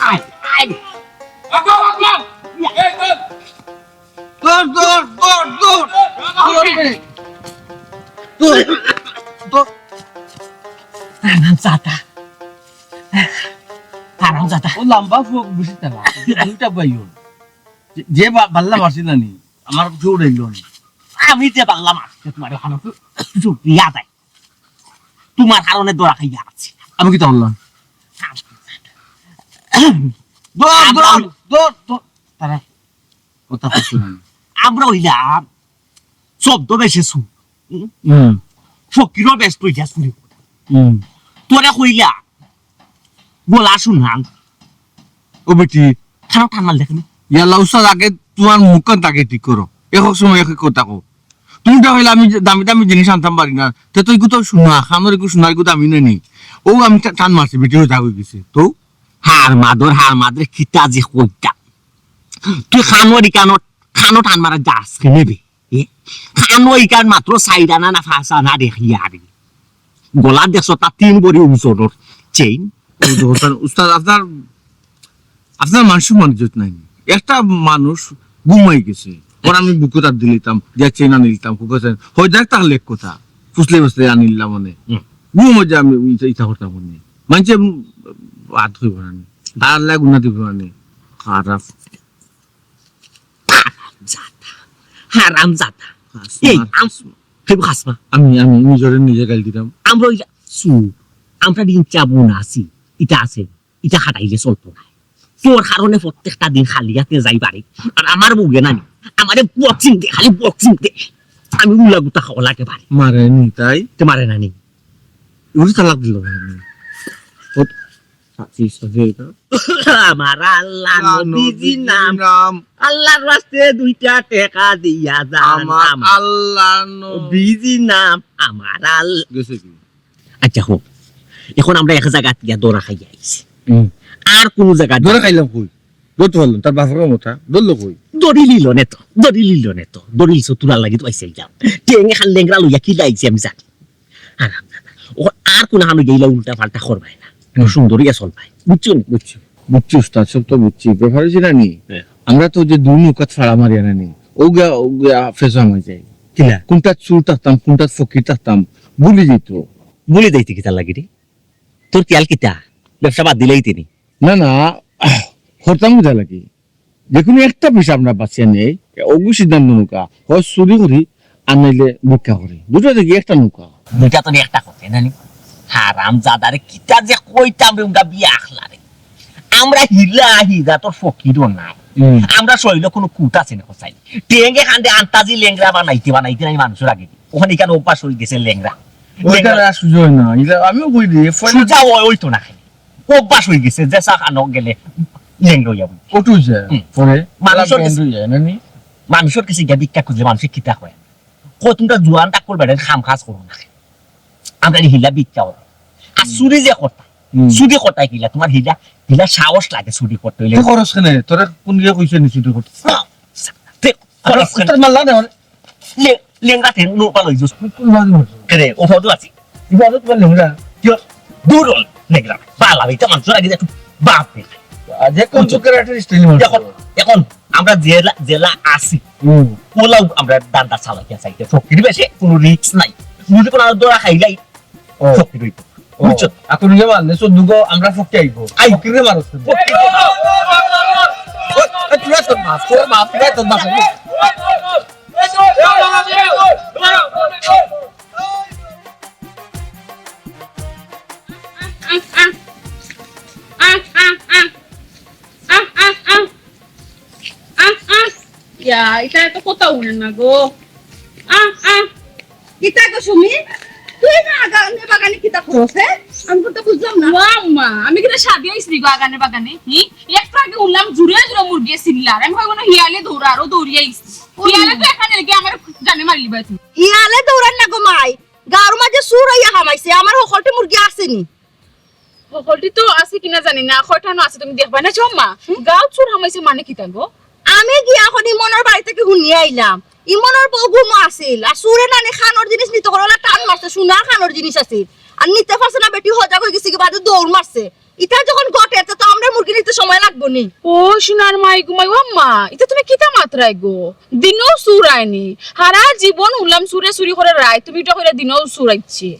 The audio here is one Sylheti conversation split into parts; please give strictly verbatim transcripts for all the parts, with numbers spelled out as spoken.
আয়, আয়। দৌড়, দৌড়, দৌড়, দৌড়। দৌড় রে। দৌড়, দৌড়। হারামজাদা। হারামজাদা। ও লম্বা ফুক বেশি তারা। দুইটা ভাই ওর। যে, যে বা-, বাল্লা মারছিল নি, আমার জোর হইল না। আমি যে বাল্লা মারছি, তোমার ওখানে তো জুড়িয়া যায়। তোমার কারণে ধরা খাইয়া আছি। আমি কিতা করলাম? দৌড়, আমরা দৌড়, দৌড়, দৌড়। তারা কথা কইছে না। আমরা অইলাম ছদ্মবেশে চুর। হুম? হুম। ফকিরর বেশ কইয়া চুরি করা। হুম। তোরা কইলা গলা শুনান। ও বেটি। খারাপ টান মারলে কেন? ইয়াল্লা উস্তাদ, আগে তোমার মুখখান তাকে ঠিক করো। এক সময় এক কথা কও। তুমি তো কইলা আমি দামি দামি জিনিস আনতাম পারি না। তে তো ইগু তো সোনা, খানোর ইগু সোনার ইগু দামি নানি। ও আমি টা-, টান মারছি, বেটি হয়ে যাবো গেছে। তো? হার মাদর, হার মাদরে কিতা যে কইতা। তুই খানোর ইকানো, খানো টান মারা যাস কেনে বে? এ? খানো ইকান মাত্র চাইর আনা না পাঁচ আনা দেখিয়া আরে। গলাত দেখছো তার তিন ভরি ওজনর চেইন। ওই যে হোসেন উস্তাদ, আপনার, আপনার মানুষ মানুষ নাই। একটা মানুষ ঘুমাই গেছে, ওর আমি বুকে তার দিলিতাম, যে চেইন আনিলিতাম, কুকে চেইন, হয় দেখ তার লেখ কথা, ফুসলে ফুসলে আনিলাম মানে। হুম। ঘুম হয়ে আমি ইটা, ইটা করতাম মানে। মানছে, উম, হাত হইব না নি। তার আল্লাহ গুণা দিব না নি। খারাপ। হারামজাদা। হারামজাদা। খাসমা, এই, আম-, খাসমা। কেউ খাসমা? আমি, আমি নিজরে নিজে গাইল দিতাম। আমরা ওই চুর, আমরা দিন চাবো না আছি, ইটা আছে, ইটা খাটাইলে চলতো না। তোর কারণে প্রত্যেকটা দিন খালি হাতে যাই বাড়ি। আর আমার বউয়ে নানি, আমারে বক্সিং দে, খালি বক্সিং দে। আমি উলা গুতা খাওয়া লাগে বাড়ি। মারে নি তাই? তে মারে নানি। উনি তালাক দিল না। ও, সাথী, সাথী, এটা। আমার আল্লাহ আল্লাহ নবীজি নবীজি নাম। নাম। আল্লাহর ওয়াস্তে দুইটা টেকা দিয়া যান। আমার আমার আল্লাহ নবী। নবীজি নাম। আমার আল্লাহ। গেছে কি? আচ্ছা, হোক। এখন আমরা এক জায়গা দিয়া ধরা খাইয়া আইছি। হুম। আর কোন জায়গা ধরা খাইলাম কই? ধরতে পারলাম, তার বাপের মতো। ধরলো কই? ধরি লিল নে তো, ধরি লিল নে তো। ধরি লিল তো, তোরা লাগি তো আইসে যাও। টেঙে খান লেংরা লইয়া কি লাইছে আমি জানি। আর, ও আর কোন হানো গেলা উল্টা পাল্টা করবায় না। হুম। সুন্দরী আসল ভাই। বুঝছো নি? বুঝছি। বুঝছি উস্তাদ, সব তো বুঝছি। ব্যাপার হইছে না নি? হ্যাঁ। আমরা তো যে দুই নৌকাত ফাড়া মারিয়া না নি। ও গা, ও গা, ফেসা হয়ে যায়। কিলা? কোনটা চুর থাকতাম, কোনটা ফকির থাকতাম, ভুলি যেত। ভুলি যাইতে কিতা লাগি রে? তোর খেয়াল কিতা? ব্যবসা বাদ দিলেই তিনি। না, না, করতাম কিতা লাগি? যে কোনো একটা পয়সা আমরা বাঁচিয়া নেই, ওগু সিদ্ধান্ত নৌকা, হয় চুরি করি, আর নাইলে ভিক্ষা করি। দুটো দেখি একটা নৌকা। দুইটা তো একটা কথা, না নি? হারামজাদারে কিতা যে কইতাম রে, উগা বিয়া আখলা রে। আমরা হিলা, হিলা তোর ফকিরও নাই। হুম। আমরা শরীরে কোনো কুট আছে না, কোথায়? টেঙ্গে খান্দে আন্তাজি লেংরা বানাইতে, বানাইতে নাই মানুষের আগে। ওখানে এখানে অভ্যাস হয়ে গেছে লেংরা। ওইটা লেংরা। আর সুযোগ না, এটা আমিও কই দিই, ফোন সুজা ওই, ওই তো না খালি। অভ্যাস হয়ে গেছে, যে চা খানো গেলে লেংড়া হইয়া বই। কটু যায়, হুম। পরে মানুষের ব্যান্ড কাছে, হয়ে যায়, না নি? মানুষের কাছে গিয়া ভিক্ষা খুঁজলে মানুষে কিতা কয়? কয়, "তোমরা জুয়ান তা করবে, এটা খাম কাজ করো না।" আমরা এই হিলা ভিক্ষা করো। আর চুরি যে করতা, হুম। চুরি করতা হিলা, তোমার হিলা, হিলা সাহস লাগে চুরি করতে হইলে। তুই করস কেনে? তোরা কোন গিয়ে কইছে নি চুরি করতে? না, তুই আরে, করস কেনে? তোর মাল্লা না, লে-, লেংড়া ঠেং নৌকা লই যাস। কোন বাজে মারছো? কেরে, ও ফটো আছি। এই বাজে তোমার লেংড়া? কিয়? দূর হল, লেংড়া। বালা, এটা মানুষের আগে একটু বাপ রে। আজ এক কোন বুঝছো? চোখের একটা স্টাইল মারছো। এখন, এখন আমরা জেলা, জেলা আছি। হুম। ওলাও আমরা দান্দা চালাই গিয়া চাইতে। ফকির বেশে কোনো রিস্ক নাই। যদি কোনো ধরা খাইলাই, ও। ফকির হইতো। ও। বুঝছো? এখন যে মারলে, সব দুগো আমরা ফকির আইবো। আই। ফকিরে মারো। ফকির। ওই, ওই, তুই তোর বাপ, তোর বাপ, তুই তোর বাপ। ইয়া, ইটা তো কথা হুনে না গো। আহ, আহ। কিতা গো সুমি? তুই না আগানে বাগানে কিতা করস, হে? আমি তো বুঝলাম না। ও আম্মা, আমি কিতা সাদিয়া আইছি গো আগানে বাগানে? হি? একটু আগে হুনলাম জুরে জুরে মুরগি চিল্লার। আমি কই কোনো হিয়ালে দৌড়ার, ও দৌড়িয়া আইছি। ও হিয়ালে তো এখানে লেগে আমার জানে মারিলিবা তুমি। হিয়ালে দৌড়ার না গো মাই। গাঁওর মাঝে চুর হইয়া হামাইছে, আমার হকলটি মুরগি আছে নি। হকলটি তো আছে কিনা জানি না, কয়টা নো আছে তুমি দেখবা না, চম্মা। হুম? গাঁও চুর হামাইছে মানে কিতা গো? আমি গিয়া এখন ইমনর বাড়ি থাকি হুনিয়া আইলাম, ইমনর বউ ঘুমো আছিল, আর চুরে নানি কানর জিনিস নিতো করি ওলা টান মারছে, সোনার কানর জিনিস আছিল, আর নিতে পারছে না, বেটি হজাগ অইগেছে গি, বাদে দৌড় মারছে। ইতা যখন ঘটে, তে তো আমরার মুরগি নিতে সময় লাগবো নি। ও সোনার মাই গো মাই, ও আম্মা, ইতা তুমি কিতা মাতরায় গো? দিনও চুর আয়নি, হারা জীবন হুনলাম চুরে চুরি করে রাইত, তুমি ইটা কইরা দিনও চুর আইছে।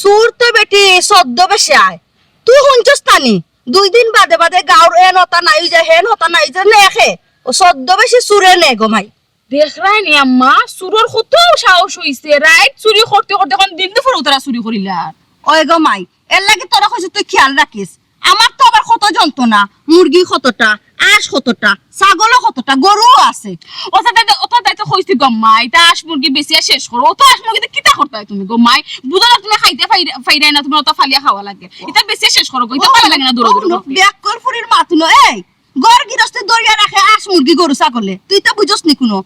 চুর তো বেটি ছদ্মবেশে আয়, তুই হুনছস তা নি? দুই দিন বাদে বাদে গাউর এন হতা নাই যে, হেন হতা নাই যে, নেখে। ও ছদ্মবেশে চুরে নে গো মাই। দেখরায় নি আম্মা, চুরর কত সাহস অইছে, রাইত চুরি করতে করতে অখন দিন দুপুর তারা চুরি করিলার। ওই গো মাই, এরলাগি তোরে কইছি তুই খিয়াল রাখিস। আমার তো আবার কত যন্ত্রণা, মুরগি কতটা, আঁশ কতটা, ছাগলও কতটা, গরুও আছে। অতা দাইতে, অতা দাইতে কইছি গো মাই, ইতা আঁশ মুরগি বেচিয়া শেষ করো। অত আঁশ মুরগি দিয়া কিতা করতায় তুমি গো মাই? বুঝো না তুমি খাইতে পাইরা-, পাইরায় না, তুমার অতা ফালিয়া খাওয়া লাগে। ইতা বেচিয়া শেষ করো গো, ইতা ও, ভালা লাগে না দৌড়াদৌড়ি ও, করতে। বেক্কর ফুরির মাত হুনো, এই, ঘর গিরস্তে ধরিয়া রাখে আঁশ মুরগি গরু ছাগলে, তুই ইতা বুঝস নি কুনো?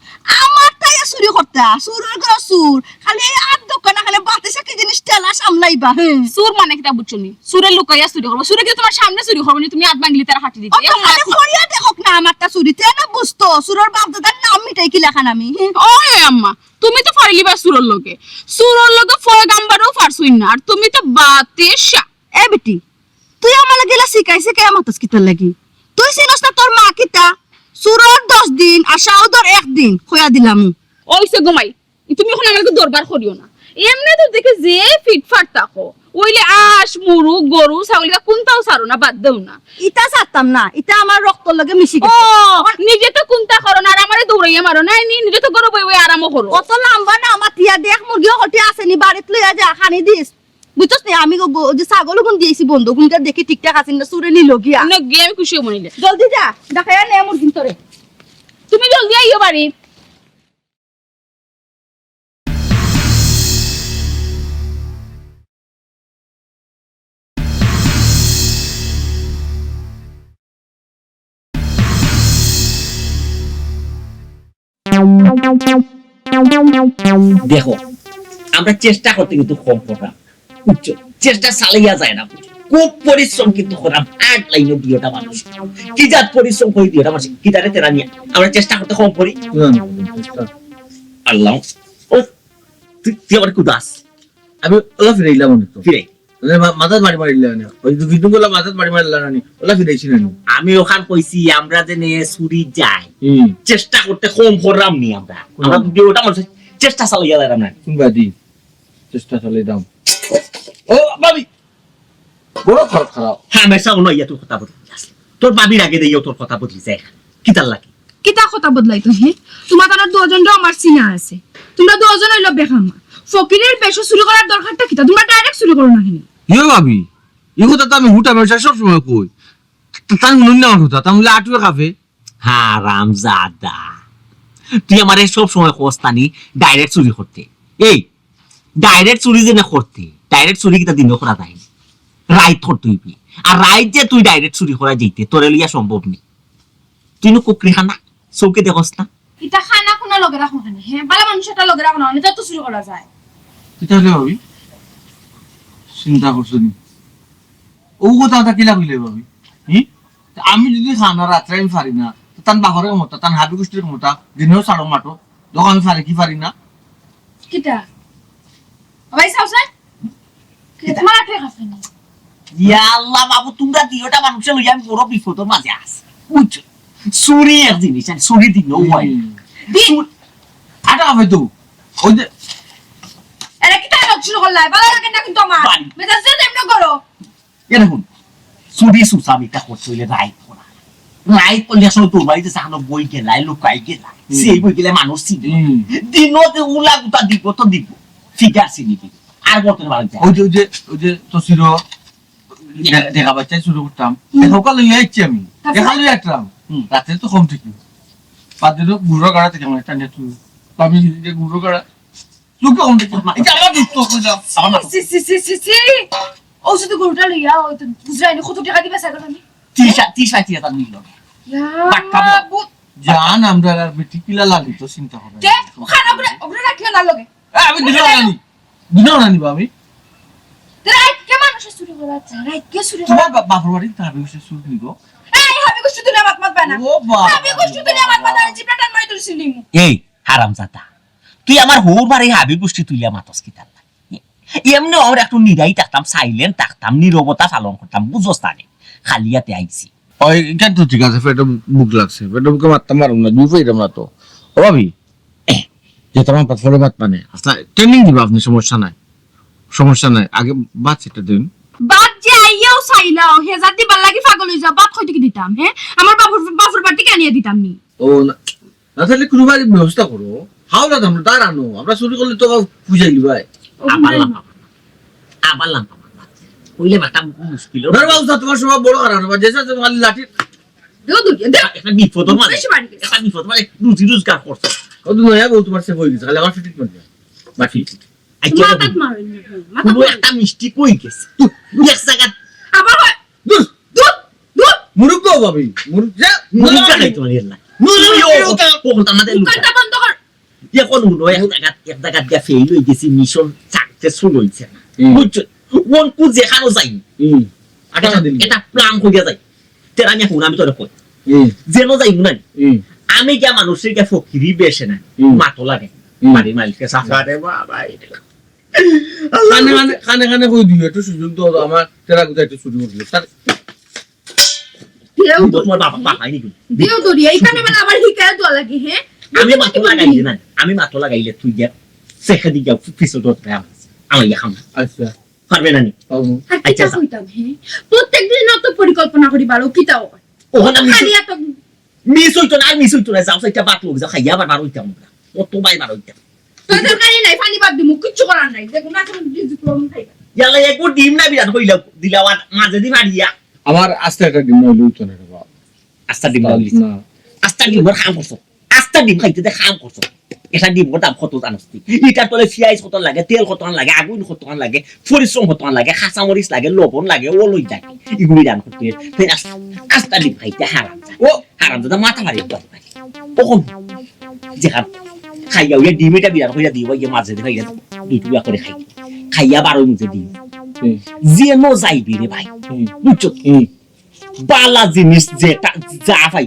আমার তাই চুরি করতা, চুরর ঘরো চুর, খালি এই আত দোকান না, খালি বাতাসে কি জিনিস ঠেলা সামলাইবা, হে। চুর মানে কিতা বুঝছো নি? চুরে লুকাইয়া চুরি করবো, চুরে কিতা তুমার সামনে চুরি করবো নি? তুমি আত ভাঙ্গিলে তারা কাটি দিতে। ও তো খালি করিয়া দেখোক না আমারটা চুরি, তে না বুঝতো, চুরর বাপ দাদার নাম মিটাই কিলাখান আমি, হে। ওই আম্মা, তুমি তো ফারিলিবা চুরর লগে, চুরর লগে পয়গাম্বারেও ফারছইন না, আর তুমি তো বাতাসা। এ বেটি, তুই আমার লগে ইলা শিকাইছে কে মাতস কিতার লাগি? তুই চিনস না তোর মা কিতা? চুরর দশ দিন আর সাউদর এক দিন, কইয়া দিলাম। অইছে গো মাই, তুমি অখন আমার লগে দরবার করিও না। এমনে তো দেখি যে ফিটফাট থাকো, অইলে আঁশ, মুরগ, গরু, ছাগল ইতা কুনটাও ছাড়ো না, বাদ দেও না। ইতা ছাড়তাম না, ইতা আমার রক্তর লগে মিশি ও, গেছে। নিজে তো কুনটা করো না, আর আমারে দৌড়াইয়া মারো, নাই নি, নিজে তো ঘরো বই বই আরামও করো। অত লাম্বা না মাতিয়া দেখ, মুরগি অকলটি আছে নি, বাড়িত লইয়া যা, খানি দিস। বুঝছস নি, আমি গো-, গো-, যে ছাগল গুন দিয়েছি বন্ধ, গুনটা দেখি ঠিকঠাক আছে না, চুরে নিল গিয়া। না, গিয়া আমি খুশি অইমু নাইলে। জলদি যা, দেখাইয়া নে মুরগিন তোরে। তুমি জলদি আইও বাড়ি। দেখো, আমরা চেষ্টা করতে কিন্তু কম কররাম, বুঝছো? চেষ্টা চালাইয়া যায় না, বুঝছো? খুব পরিশ্রম কিন্তু কররাম, হার্ড লাইনও দিওটা মানুষ। কি জাত পরিশ্রম করি দিওটা মানুষ, কি জানে তেরা নিয়া। আমরা চেষ্টা করতে কম করি। না, না, না, চেষ্টা। আল্লাহ, ও, তুই, তুই আমার কুদাস। আমি ওলা ফিরাইলাম অনে তো। ফিরাই। মানে মা-, মাথাত বাড়ি মারিলা না। ওই দুই দিন বলা মাথাত বাড়ি মারিলা না নি। ওলা ফিরাইছি না নি। আমি অখান কইছি, আমরা যে নিয়ে চুরি যাই। হুম। চেষ্টা করতে কম কররাম নি আমরা। হুম। আমরা যদি ওটা মানুষ চেষ্টা চালাইয়া যাইরাম না। কোন বাদি? চেষ্টা চালাই দাম। ও, ভাবি। বড় খারাপ, খারাপ। হামেশা অনো আইয়া তোর কথা বদলি যায়। তোর ভাবির আগে দিয়া তোর কথা বদলি যায়। কিতার লাগি? কিতা কথা বদলাইতো, হে? তুমার তারা দুজনরও আমার চিনা আছে। তুমরা দুজন অইলো বেকামা। ফকিরের বেশে চুরি করার দরকারটা কিতা? তুমরা direct চুরি করো না কেনে? ইয়ো ভাবি, ই কথা তো আমি হুটা মেশা সব সময় কই। তা-, তাই হুনুন না আমার কথা, তা বলে আটুয়ে খাবে। হারাম জাদা। তুই আমারে সব সময় কস তা নি direct চুরি করতে। এই, direct চুরি যে না করতে, direct চুরি কিতা দিনও করা যায় না। রাইত করতে অইবে। আর রাইত যে তুই direct চুরি করা যাইতে, তোরে লইয়া সম্ভব নি। তুই নু কুকরি খানা, চউখে দেখস না। ইতা খানা খুনা লগে রাখো কেনে? হে, ভালা মানুষ একটা লগে রাখো না, অনে তো চুরি করা যায়। কিতা অইলে ভাবি? চিন্তা করছো নি? ও কথা তা কিলা কইলে ভাবি? হি? তা আমি যদি খানা রাত্রে আমি পারি না, তো তান বাপরে ক্ষমতা, তান হাবি গোষ্ঠীর ক্ষমতা, দিনেও ছাড়ো মাঠো, তখন আমি পারি কি পারি না? কিতা? ভাই সাউসা? কিতা? তোমার আটে কাছে নি? ইয়া আল্লাহ বাবু, তুমরা দুইওটা মানুষে লইয়া আমি বড় বিপদর মাঝে আছি। বুঝছো? চুরি এক জিনিস, আর চুরি দিনও অয়। হুম। দিন। চুর-, আটা হবে তো। ওই যে এরা কিতা লোক শুরু করলাই? ভালা লাগে না কিন্তু আমার। বাড়ি। মেজাজ যে এমনি করো। এ দেখুন, চুরি চুচামিটা করতে অইলে রাইত করা। রাইত করলে আসলে তোর বাড়িতে জানো বই গেলায়, লুকাই গেলায়। হুম। সেই বই গেলে মানুষ চিনে। হুম। দিনও যে উলা গুতা দিব তো দিব। ফিগার চিনি দিব। আর বলতে পারেন যে ওই যে, ওই যে, ওই যে তো ছিল, দে-, দেখা বাচ্চাই শুরু করতাম। হুম। দেখা ওকে লইয়া আইছি আমি। আচ্ছা। দেখা লইয়া আইতাম। হুম। রাতে তো কম থাকি। বাদ দিল গুড়ো গাড়া থেকে আমার একটা নেট ছিল। তো আমি যে গুড়ো গাড়া, তুই কম থাকি। এটা আমার দোস্ত, কই যাও? আমার না। সি, সি, সি, সি, সি। ও শুধু গরুটা লইয়া, ওই তো বুঝলাই না, কত টাকা দিবা সাগর আমি? ত্রিশ, ত্রিশ পঁয়ত্রিশ হাজার নিল। ইয়া, বাট্টা বল। বাবু। জান, আমরা আর বেটি কিলা লাগে তো চিন্তা করে। কে? ওখানে ওগুলো, ওগুলো রাখিও না লগে। এ, আমি দিলাম না নি। দিলাম না নি বা আমি। তো রাইত কে মানুষে চুরি করা যায়? রাইত কে চুরি তোমার করা? বা-, বাপর বাড়ি তার বিষয়ে চুরি নিব। এই, হাবি গোষ্ঠী তুলে মাত মাত বানা। ও বাবা। হাবি গোষ্ঠী তুলে মাত মাত বানা, জিপটা টান মারি তুলছি নিমু। এই, হারামজাদা। তুই আমার হউর বাড়ি হাবি গুষ্টি তুলিয়া মাতস কিতার লাগি? এমনে আমরা একটু নিরাই থাকতাম, silent থাকতাম, নীরবতা পালন করতাম, বুঝস না নি? খালি আতে আইছি। ওই, ইখান তো ঠিক আছে, পেটো ভুক লাগছে, পেটো ভুকে মাততাম পারমু না, জুই পাইরাম না তো। ও ভাবি, যে তোমার পাত ফলে ভাত পানে, আচ্ছা, training দিবা আপনি, সমস্যা নাই, সমস্যা নাই, আগে ভাত সেটা দিন। ভাত যে আইয়াও চাইলাও, হে জাত দিবার লাগি পাগল অই যাও, ভাত কই থাকি দিতাম, হে? আমার বাফর, বাফর বাড়ি থাকি আনিয়া দিতাম নি? ও না, না, তাইলে কুনু বাড়ি ব্যবস্থা করো। হাওলা দাম দাঁড়ানো, আমরা চুরি করলে তো বুঝাই দিবাই। আবার লাম্বা মামলা। আবার লাম্বা মামলা। কইলে মাথা মুশকিল। ধর বাবু, তোমার সব বড় খারাপ না, যে সাথে খালি লাঠি। দেও, দেও, দেও। একটা বিপদ মানে, বেশি বাড়ি গেছে। একটা বিপদ মানে, রুজি রোজগার করছে। ও তো নয়া বউ তোমার সে হয়ে গেছে, খালি আমার ফিটিং করে দেয়। বাকি। আচ্ছা, মাথাত মারো, মাথাত কোনো মারো। একটা মিষ্টি কই গেছে? এক জায়গা আবার হয়। দূর, দূর, দূর। মুরুব্বি ভাবি, মুরুব্বি, যা, মুরুব্বি না, খাইতো পারি না। নুন, নুন, ও, নুন, ও, ও, আমাদের দোকানটা বন্ধ কর। এখন হুনো, এক জায়গা, এক জায়গা দিয়া ফেল হয়ে গেছি, মিশন সাকসেসফুল হইছে না। হুম। বুঝছো? ওন কু যেখানো যাই। হুম। আটা এটা, দিলি। এটা প্ল্যান করিয়া যাই। তেরা আমি এখন আমি তোরে কই। হুম। যেন যাই না। হুম। আমি গিয়া মানুষের গিয়া ফকিরি বেশে না। হুম। মাতো লাগে। হুম। বাড়ির মালিককে সাফা রে বাবা, এই রে। আল্লাহ কানে কানে, কানে কানে কই দিও, একটু সুযোগ দাও, আমার তেরা গুজা একটু চুরি করলে। তার দেও তো। তোমার বাবা, বাবা, এই নিকুন। দেও তো রে, এইখানে মানে আবার হিকায় তো লাগে, হ্যাঁ? আমি মাতো লাগাইলে না, আমি মাতো লাগাইলে তুই যা, সেখানে যা, পিছন তো আমার, আমার ইয়া খাম। আচ্ছা। পারবে না নি? পারবো। আর কিতা আচ্ছা, আচ্ছা। কইতাম, হ্যাঁ? প্রত্যেক দিন অত পরিকল্পনা করি বারো, কিতা ও? ওখানে আমি খালি এত মিস হইতো না, আর মিস হইতো না, যাও, সেটা বাদ লোক, যাও, খাইয়া আবার বার হইতাম আমরা। অত ভাই বার হইতাম। তোর তরকারি নাই, পানি বাদ দিমু, কিচ্ছু করার নাই। দেখো না, এখন ডিম দিবো, আমি খাইবা। ইয়াল্লা, একবার ডিম না বিরাট হইলাম, দিলাম আর মাঝে দি মারিয়া। আমার আস্তা একটা ডিম নইলে হইতো না রে বাবা। আস্তা ডিম না হইলে? না। আস্তা ডিম ওর কাম করছো। আস্তা ডিম খাইতে দে কাম করছো। এটা ডিমর দাম কত জানোস তুই? ইটার তলে পিয়াজ কত লাগে, তেল কত লাগে, আগুন কত লাগে, পরিশ্রম কত লাগে, কাঁচামরিচ লাগে, লবণ লাগে, ও লই যায়। এগুলি দাম করতে হয়। ফের আস-, আস্তা ডিম খাইতে হারাম। ও! হারাম দাদা মাথা মারি দিতে পারে। কখন? যেখান খাইয়া ওই ডিম এটা বিরাট হইয়া দিও, ওই যে মাঝে দিয়ে খাইয়া দুই টুকরা করে খাই। খাইয়া বারো মুখে দিও। হুম। যে ন যাইবি রে ভাই। হুম। বুঝছো? হুম। বালা জিনিস যেটা যা পাই,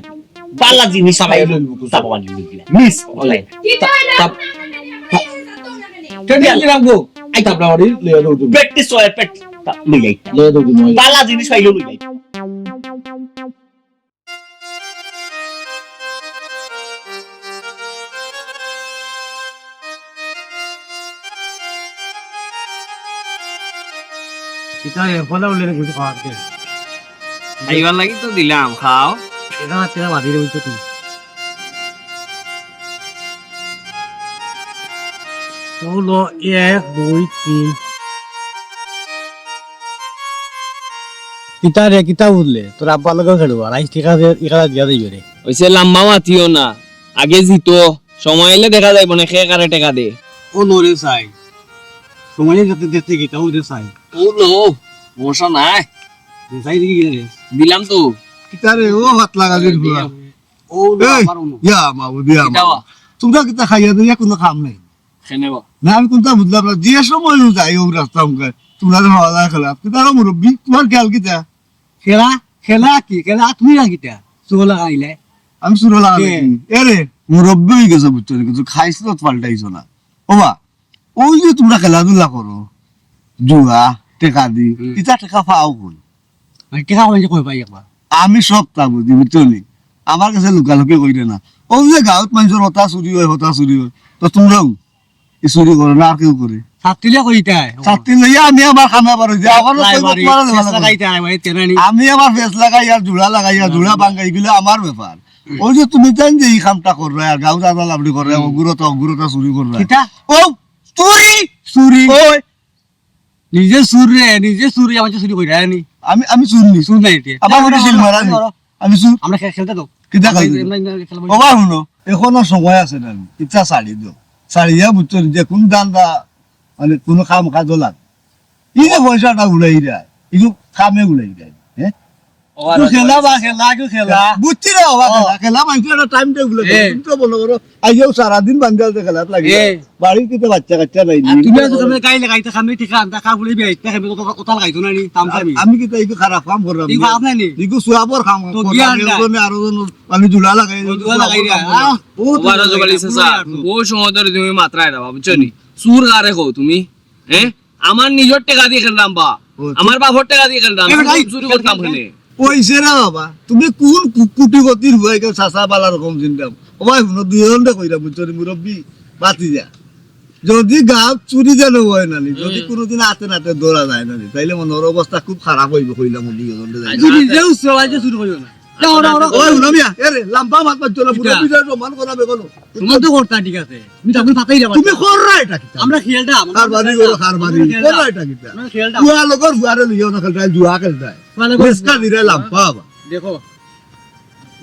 বালা জিনিস পাই, পাই লইব, বুঝছো? তা বাবা নিয়ে দিলে। Miss, online. কিতা অইলো? তা-, তা-, কে দিয়ে রাখবো? আই, তাবলা বাড়ি লইয়া দেবো তুমি। প্র্যাকটিস হয়, প্র্যাকটিস। তা লই যাই। লইয়া দেবো তুমি। বালা জিনিস পাইলে লই যাই। কিতা এ, ফলা উল্লেখ করতে পারতে। খাইবার লাগি তো দিলাম, খাও। এটা আছে না, বাদিরে উঠতে তুমি। হলো এক, দুই, তিন। কিতা রে, কিতা বুঝলে? তোর আব্বার লগে খেলবো, আর আইস ঠিক আছে, এখানে দিয়া দিবে রে। ওইসে লম্বা মাতিও না, আগে জিতো, সময় এলে দেখা যাইব না, খে কারে টেকা দে। ও লো রে সাই, সময় যেতে দেখতে কিতা ও রে সাই। ও লো, মশা নাই। রে সাই দেখি গেলে। দিলাম তো। কিতা রে, ও হাত লাগা দিন পুরা। ও লো, এই, আমার অনু। ইয়া মাবুদ, ইয়া কিতা মাবুদ। বা? তোমরা কিতা খাইয়া দিয়া কোনো কাম নাই। খেনে বা? না, আমি কোনটা বুঝলাম না। যে সময় যাই ও রাস্তা মুখে, তোমরা তো খাওয়া দাওয়া খেলা। কিতা রে মুরব্বি, তোমার খেয়াল কিতা? খেলা, খেলা কি? খেলা তুমি না কিতা? চুগো লাগাইলে। আমি চুগো লাগাইলে কে? কি? এ রে, মুরব্বি হয়ে গেছো বুঝছো নি? কিন্তু খাইছো তো পাল্টাইছো না। ও বা, ওই যে তোমরা খেলাধুলা করো, জুয়া, টেকা দি, হুম। ইতা টেকা পাও কই? মানে টেকা কই যে কই পাই একবার? আমি সব তা বুঝি, বুঝছো নি? আমার কাছে লুকালুকি কইরে না। ওই যে গাঁৱত মানুষের হতা চুরি হয়, হতা চুরি হয়, তো তোমরাও ই চুরি করো না, আর কেউ করে? ছাত্রীলে কইতায়। ছাত্রী লইয়া আমি আমার খামে পারো যে, আমারও নাই কইবো বাড়ি, তোমারও ফেস দেওয়া লাগবো। লাগাইতায়, মানে তেনানি। আমি আমার ফেস লাগাই আর জোড়া লাগাই আর জোড়া ভাঙ্গাই, এগুলো আমার ব্যাপার। ওই যে তুমি জান যে এই কামটা কররায়, আর গাঁও দাদা লাভলি কররায়, হুম। অগুরতা, অগুরতা চুরি কররায়। কিতা? ও, চুরি! চুরি। ওই। নিজে চুর রে, নিজে চুর, আমার চুরি কইরা আনি। আমি, আমি চুর নি। চুর নাই এতে। আমার মনে শিল মারা নি। আমি চুর। আমরা খে-, খেলতে দাও। কিতা আমরা খেলতে এমনি, দাও? এমনি খেলবো। ও বা হুনো, এখনো সময় আছে না, ইচ্ছা ছাড়ি দাও। ছাড়িয়া বুঝছো নি যে কোন ধান্দা, মানে কোনো কাম কাজ লাগ। এই যে পয়সাটা উড়াই দেয়, এই যে কামে উড়াই দেয়, হ্যাঁ? ও, আর খেলা বা খেলা, কি খেলা? বুঝছি রে বাবা, খেলা, খেলা, মানুষের একটা টাইম টেবিল আছে। এ। তুমি তো মনে করো, আইয়াও সারাদিন বান্ধা আছে খেলাত লাগি। এ। বাড়ির কিতা বাচ্চা কাচ্চা নাই, আর তুমি আছো, তুমি গাইলে গাইতে খামে ঠিক আনতা, খা বলে বিয়ে, ইচ্ছা খামে কথা, কথা লাগাইতো না নি, তাম খামি। আমি কিতা ইগু খারাপ কাম করলাম? ইগু খারাপ নাই নি? ইগু সুয়াবর কাম তো করলাম, গিয়া আনতা। এর জন্য আরো জন আমি জুলা লাগাই, ও জুলা লাগাই রে, সুয়াবর কাম আহ, করলাম। ও ও বারো জবালি চাচা, ও সময় ধরে তুমি মাত্রায় না, বুঝছো নি? চুর কারে কও তুমি? হ্যাঁ? আমার নিজর টেকা দি খেলরাম বা। ও, আমার বাপর টেকা দি খেলরাম। এ, বেটা, চুরি করতাম কেনে? কইছে না বাবা, তুমি কোন কু-, কুটিপতির ফুয়া, কেউ চাচা বালা রকম চিনতাম। ও ভাই, হুনো, দুইজনরে কইরা, বুঝছো নি, মুরব্বি, বাতি যা। যদি গাঁও চুরি যেন হয় না নি, যদি হুম। কোনোদিন হাতে নাতে ধরা যায় না নি, তাইলে মনে হয় অবস্থা খুব খারাপ হইবে, কইলাম, দুইজনরে যাই। আজ নিজেও সবাইকে চুরি করিও না। যাও, যাও, যাও। ওই, হুনো মিয়া, এ রে, লাম্বা মাত মাতছো না, বুড়া কিতা? বুড়া সমান করা বেগলো। তোমার তো করতা ঠিক আছে। তুমি তো এখন পাতাই যাবা। তুমি কররা এটা কিতা? আমরা খেলতাম, আমরা কারবারি খেলতাম। করো, কারবারি। আমরা খেলতাম। কররা এটা কিতা? আমরা খেলতাম। বুয়া লগর বুয়ারে লইয়া না খেলতায়, জুয়া খেলতায়। মানে রিস্কা দিলে লাম্বা বাবা। দেখো।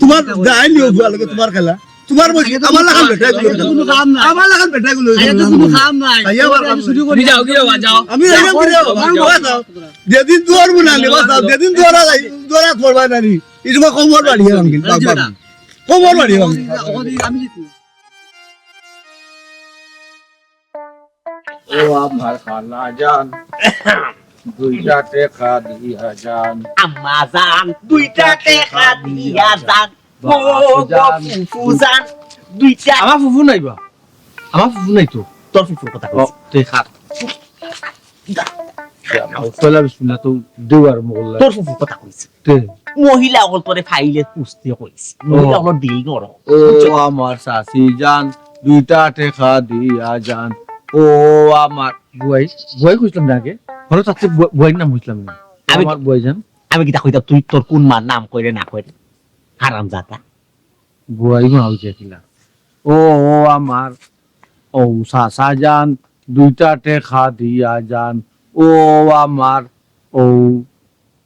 তোমার গায়ে লিও বুয়া লগে তোমার খেলা। তোমার বয়সী, আমার লাখান বেটা গুলো। এটা তো কোনো কাম নাই। আমার লাখান বেটা গুলো। এটা তো কোনো কাম নাই। তাই আবার কাম শুরু করি। তুমি যাও, গিয়ে বাজাও। আমি যাও, যাইলাম, যাও, যাও। যাও। যেদিন দুয়ার মুনালি, বাজাও। যেদিন দুয়ারা যাই, দুয়ারা পড়বা নানি। এই সময় কমর বাড়িয়ে ভাঙিল, বাবা। কমর বাড়িয়ে ভাঙিল। আমি জিতবো। ও আমার খালা জান, দুইটা টেকা দিয়া যান। আম্মা জান, দুইটা টেকা দিয়া যান। ও গো ফুফু জান, দুইটা। আমার ফুফু নাই বা। আমার ফুফু নাই তো। তোর ফুফুর কথা কইছি। ও, তুই খা। পয়লা বিসমিল্লাহ তো দেওয়ার মোল্লা। তোর ফুফুর কথা কইছি। তে। মহিলা অকল তোরে ফাইলে পুষতে কইছি। ও। মহিলা অকল দিয়েই গরম। ও, বুঝছো? আমার চাচি জান, দুইটা টেকা দিয়া যান। ও, আমার বুয়াই, বুয়াই কইছিলাম না আগে? হলো চাচি বু-, বুয়াইর নাম কইছিলাম না। আমি আমার বুয়াই জান। আমি কিতা কইতাম, তুই তোর কোন মার নাম কইরে না কইরে? হারামজাদা। বুয়াই মা হইছে কিনা? ও, ও আমার, ও চাচা জান, দুইটা টেকা দিয়া যান। ও আমার, ও ও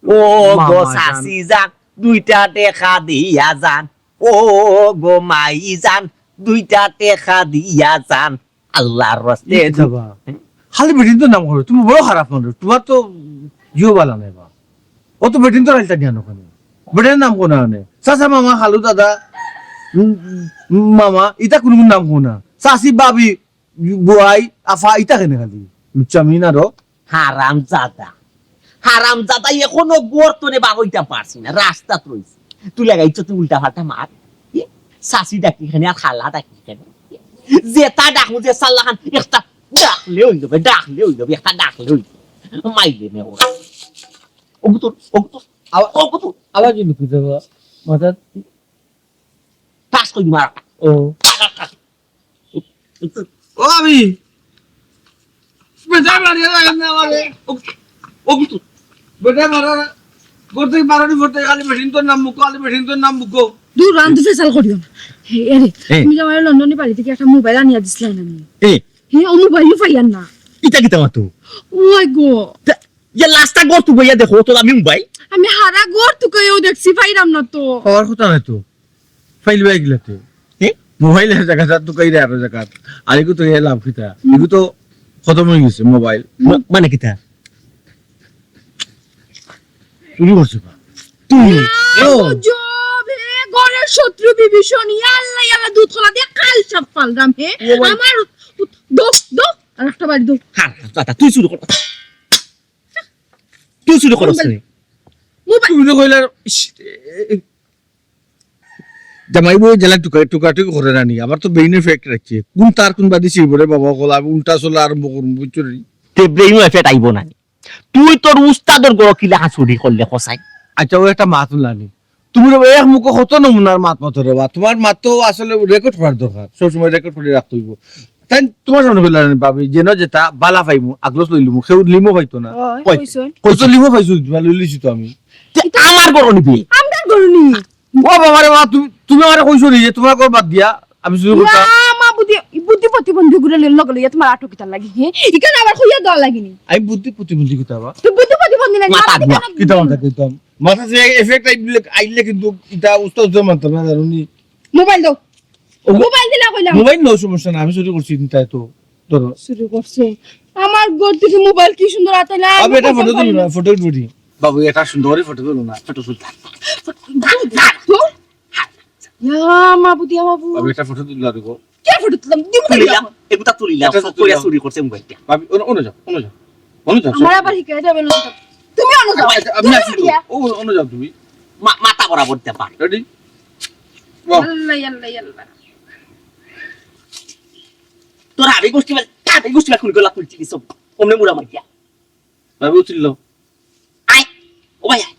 গো মামা জান। চাচি জান, দুইটা টেকা দিয়া যান। ও গো মাই জান, দুইটা টেকা দিয়া যান। আল্লাহর রাস্তে ই দু- বাবা। খালি বেটিন্তর নাম করো, তুমি বড় খারাপ মানুষ, তোমার তো জিও বালা নাই বা। ও তো বেটিন্তর আইলতা নিয়া নখানে। বেটির নাম কোনা আনে? চাচা, মামা, খালু, দাদা, উম, উম, মামা, ইতা কোনো নাম কোনা? চাচি, ভাবি, বুয়াই, আফা, ইতা কেনে খালি? লুচ্চামিন আরো। হারামজাদা। হারামজাদা, এখনো ঘর তনে বার হইতাম পারছি না, রাস্তাত রইছি। তুই লাগাইছ তুই উল্টা পাল্টা মাত। এ, চাচি ডাকি কেনে আর খালা ডাকি কেনে? যেটা ডাকমু যে সাল্লাখান, একটা ডাকলে হই যাবে, ডাকলে হই যাবে, একটা ডাকলে হই যাবে। মাইলে নে ওরা। ওগু তোর, ওগু তোর, আবার, ওগু তোর। আবার কি লুকি যাবো? মাথার পাস কই মারা। ও। ও আমি। বেটা মারিয়া লাগে না আমারে। ও, ও কিন্তু। বেটা মারা। করতে পারো নি, করতে খালি মেশিন তোর নাম মুখো, খালি মেশিন তোর নাম মুখো। দূর, রান তো ফেসাল করিও না। হে, এ রে, এ। তুমি যে আমার লন্ডনী বাড়ি থেকে একটা মোবাইল আনিয়া দিছিলাম না আমি। এ। হে, ও মোবাইলও পাইয়ার না। ইটা কিতা মাতো? ওই গো। তা, ইয়া লাস্টটা ঘর তুকাইয়া দেখো, তোর আমি মোবাইল। আমি হারা ঘর তুকাইয়াও দেখছি, পাইরাম না তো। হওয়ার কথা নয় তো। ফাইল বাই গিলাতে। এ? মোবাইলের জায়গা, তার তো কাইরে আরো জায়গা। আর এগু তো এ লাভ কিতা? হুম। এগু তো খতম হয়ে গেছে মোবাইল। মা-, মানে কিতা? চুরি করছে বা? তুই? এ ও। গজব, এ ঘরের শত্রু বিভীষণ, ইয়া আল্লাহ, ইয়া আল্লাহ, দুধ কলা দিয়ে কাল সব ফালরাম, হে? ও ভাই। আমার, দো, দো, আর একটা বাড়ি দো। হ্যাঁ, দাদা, তুই চুরি কর। তুই চুরি করছ রে। মোবাইল। তুই তো কইলে, ইস, এ, এ, জামাই বউ জেলা টুকা-, টুকাটুকি করে না নি? আমার তো brain effect রাখছে। কোন তার কোন বাদি ছিড়বো রে বাবা, কল আমি উল্টা চলা আরম্ভ করুম, বুঝছো রে? তে brain effect আইবো না নি? তুই তোর উস্তাদর গরো কিলা হাসুরি করলে কসাই? আচ্ছা, ও একটা মাত শুনলানি। তুমি রে এক মুখো কত নমুনার মাত মাতো রে বা। তোমার মাত তো আসলে record করার দরকার। সবসময় record করে রাখতে হইব। তাই তোমার সামনে কইলা নি ভাবি, যেন যেটা বালা পাইমু, আগলস লইলিমু, কেউ লিমো পাইতো না। ওই, কই? কইছইন। কইছো লিমো পাইছো, তোমার লইলিছি তো আমি। তে আমার গরো নিবি? আমরার গরো নি। ও বাবা রে বাবা, তুমি, তুমি আমারে কইছো নি যে তোমার ঘর বাদ দিয়া আমি চুরি না, করতাম? মা বুদ্ধি, বুদ্ধি প্রতিবন্ধী গুলো লগে লইয়া তোমার আটক কিতার লাগি, হে? ইখান আবার কইয়া দেওয়া লাগি নি। আমি বুদ্ধি প্রতিবন্ধী কিতা বা? তুই বুদ্ধি প্রতিবন্ধী না, মাথা মাথা দিয়া। কিতা মাথা কইতাম? মাথা যে effect আইলে, আইলে কিন্তু ইটা উস্তাদ উস্তাদ মানতাম না, জানো নি? মোবাইল দাও। ও, মোবাইল দিলা কইলাম। মোবাইল নাও, সমস্যা না, আমি চুরি করছি, তাই তো, ধরো। চুরি করছে। আমার ঘর থেকে মোবাইল কি সুন্দর আতাইলা, আমি এটা ফটো তুলো না, ফটো উঠবো নি। বাবু, এটা সুন্দর করে ফটো তুলো না, ফটো তুলতাম। ইয়া মাবুদ, ইয়া মাবুদ। বাবু, একটা ফটো তুললা দেখো। কে ফটো তুললাম? দিমু না তুলিলাম, এখন। এগুতা তুলিলাম, এটা তো সব কইরা তুলিলাম। চুরি করছে মোবাইলটা। বাবু, অনো, অনো যাও, অনো যাও। অনো যাও, আমার সব। আবার হিকাই যাবে না। তুমি অনো যাও। আচ্ছা, আমি আসি তো। ইয়া। ও, অনো যাও তুমি। মা-, মাথা বরাবর দেবা। রেডি? বাহ। আল্লাহ, আল্লাহ, আল্লাহ। তোর আরে গোষ্ঠী বল, তাদের গোষ্ঠী বল, খুন করলা, খুলছি কি সব? অমনে মুড়া মারিয়া। বাবু, তুললো। আয়, ও ভাই, আয়।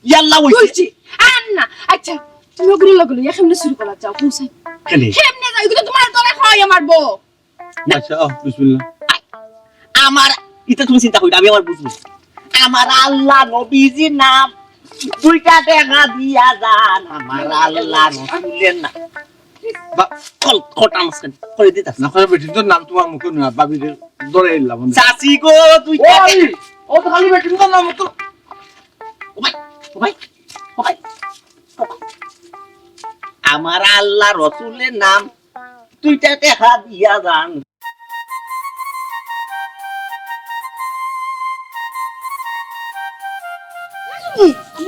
ইয়াল্লা, ওই বলছি, আর না। আচ্ছা, তুমি ওগুলো লগলো, ইয়া কেমনে শুরু করা যাও, বুঝাই। কেনে? কেমনে যাও? এগুলো তোমার দলে হয় আমার বউ। আচ্ছা, আহ, বিসমিল্লাহ। আয়, আমার, এটা তুমি চিন্তা করি, আমি আমার বুঝবো। আমার আল্লাহ নবীজির নাম, দুইটা টেকা দিয়া যান, আমার আল্লাহ রসুলের নাম। বা, কল, কটা মাঝখানে করে দিতাস। না, করে বেটি, তোর নাম তোমার মুখে না, বাবিরে ধরে এলাম আমি। চাচি গো, দুইটা ও, আমি, টেকা। ও তো খালি বেটি, তোর নাম তো। ও ভাই, ও ভাই, ও ভাই, ও ভাই। আমার আল্লাহ রসুলের নাম, দুইটা টেকা দিয়া যান।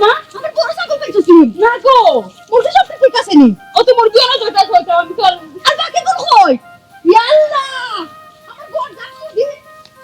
মা, আমার বড় ছাগল পাইছো তুমি? না গো, মুরগি সব ঠিক আছে নি? ও তো মুরগি আনা দরকার হইতো, আমি তো আর বাকি কোন কই? ইয়া আল্লাহ, আমার বড় জাত মুরগি,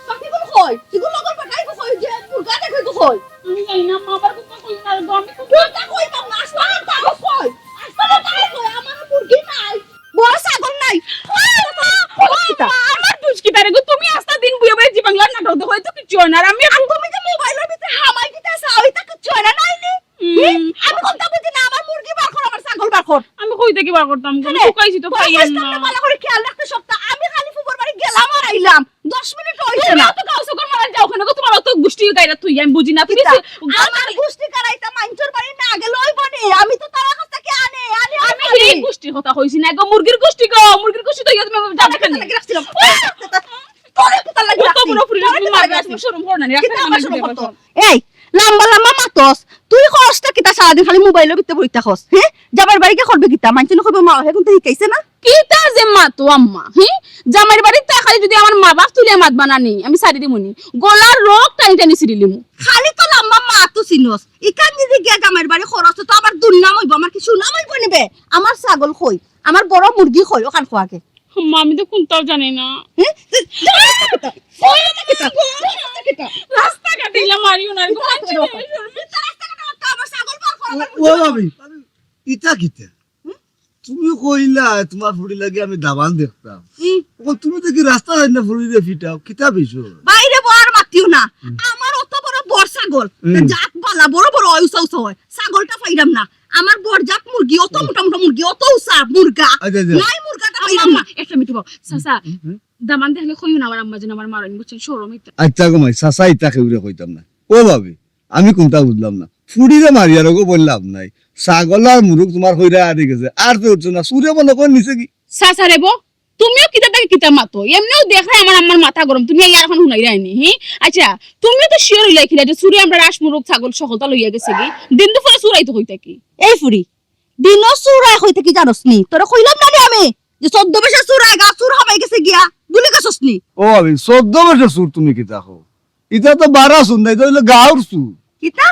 বাকি কোন কই? এগুলো লগর পাঠাই কই যে মুরগা দেখে কই? আমি জানি না, মা, আবার কোথা কই না, আমি তো কোনটা কই পাবো না, আসলে আর তাও কই? আসলে তাই কই, আমার মুরগি নাই। বড় ছাগল নাই। ও, ও, ও, মা, আমার দুষ কিতা রে গো? তুমি আস্তা দিন বইয়া বইয়া জি বাংলার নাটক দেখো, এত কিচ্ছু হয় না। আর আমি আর তুমি যে মোবাইলর ভিতরে হামাই দিতে চাও, এটা কিচ্ছু হয় না, নাই নি? হুম। হুম? আমি কোনটা বুঝি না, আমার মুরগি বার কর, আমার ছাগল বার কর। আমি কই থাকি বার করতাম গো? আমি কেনে? শুকাইছি তো, তোর পাইয়ার কইতাম না। না, ভালো করে খেয়াল রাখতে সবটা। আমি খালি ফুফুর বাড়ি গেলাম আর আইলাম। দশ মিনিট হইছে তুমি না। অত গাও সকর মারা যাও কেনে গো? তোমার অত গুষ্টি গাইরা তুই, আমি বুঝি না। তুমি কিতা? সে-, আমার গুষ্টি কারাইতা মাইনষর বাড়ি না গেলে অইবো নি? আমি তো তার কাছ থেকে আনে, আনে, আমি আনে। এই গুষ্টির কথা কইছি না গো, মুরগির গুষ্টি গো, মুরগির গুষ্টি তো ইয়া তুমি জানো আমি কেনে? তো রাখছিলাম। তোরে কোথা লাগি অত রাখছি? বড় ফুরি তোরে তুমি কোথা মারবে, লাগি তুমি শরম করো না নি? কিতা আমার শরম করতো? এই, লম্বা লম্বা মাতস, তুই করস না কিতা সারাদিন খালি মোবাইলর ভিতরে বই থাকস, হ্যাঁ? জামাইর বাড়ি গিয়া করবে কিতা? মাইনষে না কইবো মা, হে কুনটা হিকাইছে না? কিতা যে মাতো আম্মা, হি? জামাইর বাড়িত তা খালি যদি আমার মা বাপ তুলে মাত বানানি, আমি ছাড়ি দিমু নি। গলার রগ টানি টানি ছিড়িলিমু। খালি তো লম্বা মাতো চিনস। ইখান যদি গিয়া জামাইর বাড়ি খরচ তো আমার দুর্নাম অইবো, আমার কি সুনাম অইবো নিবে? আমার ছাগল কই? আমার বড় মুরগি কই? ওখান খোয়াকে। আম্মা, আমি তো কুনটাও জানি না। হে? রাস্তাঘাটে ইলা মারিও না, এরকম মানছি না, আমি শরমে। ও ভাবি, ইটা কিতা? তুমি কইলা তোমার ফুড়ি লাগি আমি দামান দেখতাম। হুম। ও তুমি দেখি রাস্তা যাই না ফুড়িরে ফিটাও, কিতা বিষয়? বাইরে বউ আর মাতিও না। হুম। আমার অত বড় বড় ছাগল, হুম। জাত বালা, বড় বড় হয়, উঁচা উঁচা হয়। ছাগলটা পাইলাম না। আমার বড় জাত মুরগি, অত হুম। মোটা মোটা মুরগি, অত উঁচা মুরগা। আচ্ছা, আচ্ছা। নাই মুরগাটা পাইলাম না। আম্মা, একটা মিনিট বউ। চাচা, হুম, হুম। দামান দেখলে কইও না আমার আম্মা যেন আমার মারইন, বুঝছেন? শরম ইতা। আচ্ছা গো মাই, চাচা ইতা কেউরে কইতাম না। ও ভাবি, আমি কুনটা বুঝলাম না। ফুড়িরে মারিয়া রোগো বললাম নাই। ছাগল আর মুরগ তোমার কইরা আনি গেছে। আর তো উঠছে না। চুরে মনে কয় নিছে কি? চাচা রে বউ, তুমিও কিতা থাকি কিতা মাতো? এমনেও দেখরায় আমার আম্মার মাথা গরম। তুমি ইয়ার এখন হুনাইরায় নি, হি? আচ্ছা, তুমিও তো sure অইলায় কিলা যে চুরে আমরার আস মুরগ ছাগল সকলতা লইয়া গেছে গি? দিন দুপুরে চুর আইতো কই থাকি? এই ফুড়ি, দিনও চুর আয় কই থাকি জানোস নি? তোরে কইলাম না রে আমি যে চৌদ্দ বছর চুর আয় গা, চুর হামাই গেছে গিয়া, ভুলি গেছস নি? ও ভাবি, চৌদ্দ বছর চুর তুমি কিতা কও? ইটা তো বারা চুর না, ইটা অইলো গাঁওর চুর। কিতা?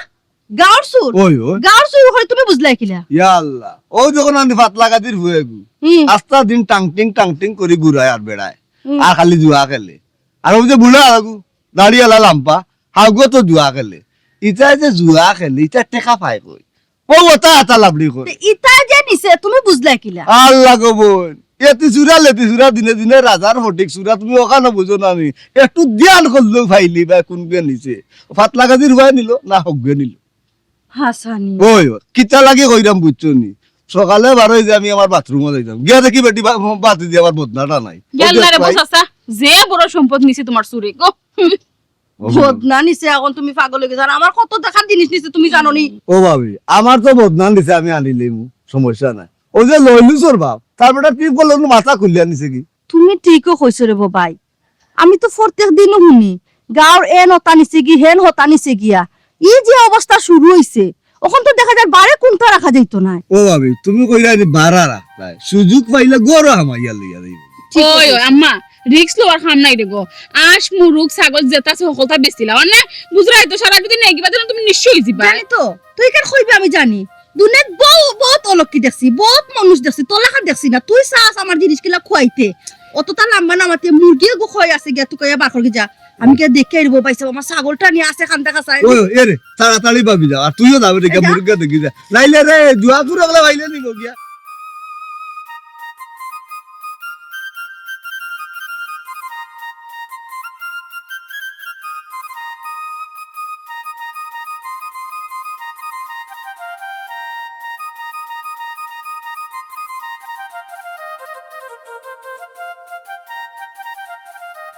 গাঁওর চুর? ওই, ওই। গাঁওর চুর অয় তুমি বুঝলায় কিলা? ইয়া আল্লাহ, ও যখন আমি ফাতলা গাদির ফুয়াগু, হুম। আস্তা দিন টাংটিং টাংটিং করি ঘুরায় আর বেড়ায়, হুম। আর খালি জুয়া খেলে। আর ওই যে বুড়া আগু, দাড়িআলা লাম্বা, হাগু তো জুয়া খেলে। ইটায় যে জুয়া খেলে, ইটা টেকা পায় কই? ও, ওটা আতা লাবড়ি কর। তে ইতা যে নিছে, তুমি বুঝলায় কিলা? আল্লাহ গো বইন, এতি চুরা লেতি চুরা দিনে দিনে রাজার ফটিক চুরা, তুমি ওখানো বুঝো না নি? একটু ধ্যান করলেও পাইলি বা কুনগুয়ে নিছে। ফাতলা গাদির ফুয়ায় নিলো, না হকগুয়ে নিলো। হাসানি। ওই, ওই, কিতা লাগি কইরাম বুঝছো নি? সকালে বারোই যে আমি আমার বাথরুমো যাইতাম। গিয়া দেখি বেটি বা-, বাতি দিয়া আমার বদনাটা নাই। ওই যে ইয়াল্লা রে ভাই। বউ চাচা, যে বড় সম্পদ নিছে তোমার চুরে গো। হুম। ও বদনা নিছে, এখন তুমি পাগল অই গেছো। আর আমার কত দেখার জিনিস নিছে, তুমি জানো নি? ও ভাবি, আমার তো বদনা নিছে, আমি আনিলিমু, সমস্যা নাই। ওই যে লইলু চোর বাপ, তার বেটা টিপ করলে অনো মাথা খুলিয়া নিছে গি। তুমি ঠিকও কইছো রে বউ ভাই, আমি তো প্রত্যেক দিনও হুনি, গাঁওর এন হতা নিছে গি, হেন হতা নিছে গিয়া। ই যে অবস্থা শুরু অইছে, অখন তো দেখা যায় বারে কুনটা রাখা যাইতো নায়। ও ভাবি, তুমি কইরায় নি বারা রাখতায়, সুযোগ পাইলে ঘরো হামাইয়া লইয়া যাইবো। ঠিক ওই, আছে। ওই, আম্মা, রিস্ক লওয়ার কাম নাই রে গো। আঁশ, মুরুগ, ছাগল যেতা আছে হকলতা বেচিলাও। আর না, বুঝরায় তো, সারা বিদিন নেই কিবা দিন তুমি নিঃস্ব অইযিবায়। জানি তো, তুই কেনে কইবে আমি জানি। দুনিয়াত বউ-, বউত অলক্ষী দেখছি, বউত মানুষ দেখছি, তোর লাখান দেখছি না। তুই চাস আমার জিনিস কিলা খুয়াইতে। অততা লাম্বা না মাতে মুরগি এগু কই আছে গিয়া তুকাইয়া বার করি যা। আমি গিয়া দেখি আইবো ভাইসাব, আমার ছাগলটা নিয়া আছে কান্দা কাছায়। ওই, এ রে, তাড়াতাড়ি ভাবি যা, আর তুইও যাবে রে গিয়া যা। মুরগি দেখি যা। নাইলে রে, জুয়া চুর অকলে পাইলে নিব গিয়া।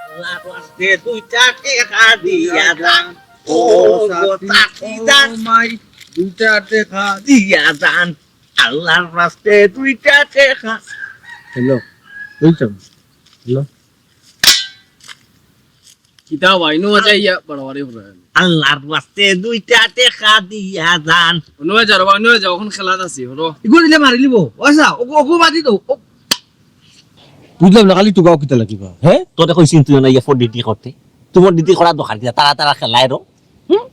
আল্লাহর ওয়াস্তে দুইটা টেকা দিয়া যান। ও গো চাচি, চাচি ও যান। মাই, দুইটা টেকা দিয়া যান। আল্লাহর ওয়াস্তে দুইটা টেকা। হ্যালো, ওই তো। হ্যালো। কিতা ভাই, নু যাইয়া বাড়াবাড়ি করে। আল্লাহর ওয়াস্তে দুইটা টেকা দিয়া যান। নু যাও বা, নু যাও, অখন খেলাত আছি, হলো। ইগুলো দিলে মারি লিব। আচ্ছা, ওগু, ওগু বাদি দেও। ও। বুঝলাম না, খালি তুকাও কিতা লাগিবা, হ্যাঁ? তোরে কইছি তুই না ইয়া ফোর ডিটি করতে। তুই ফোর ডিটি করা দরকার কিতা? তারা তারা খেলায় রো। হুম?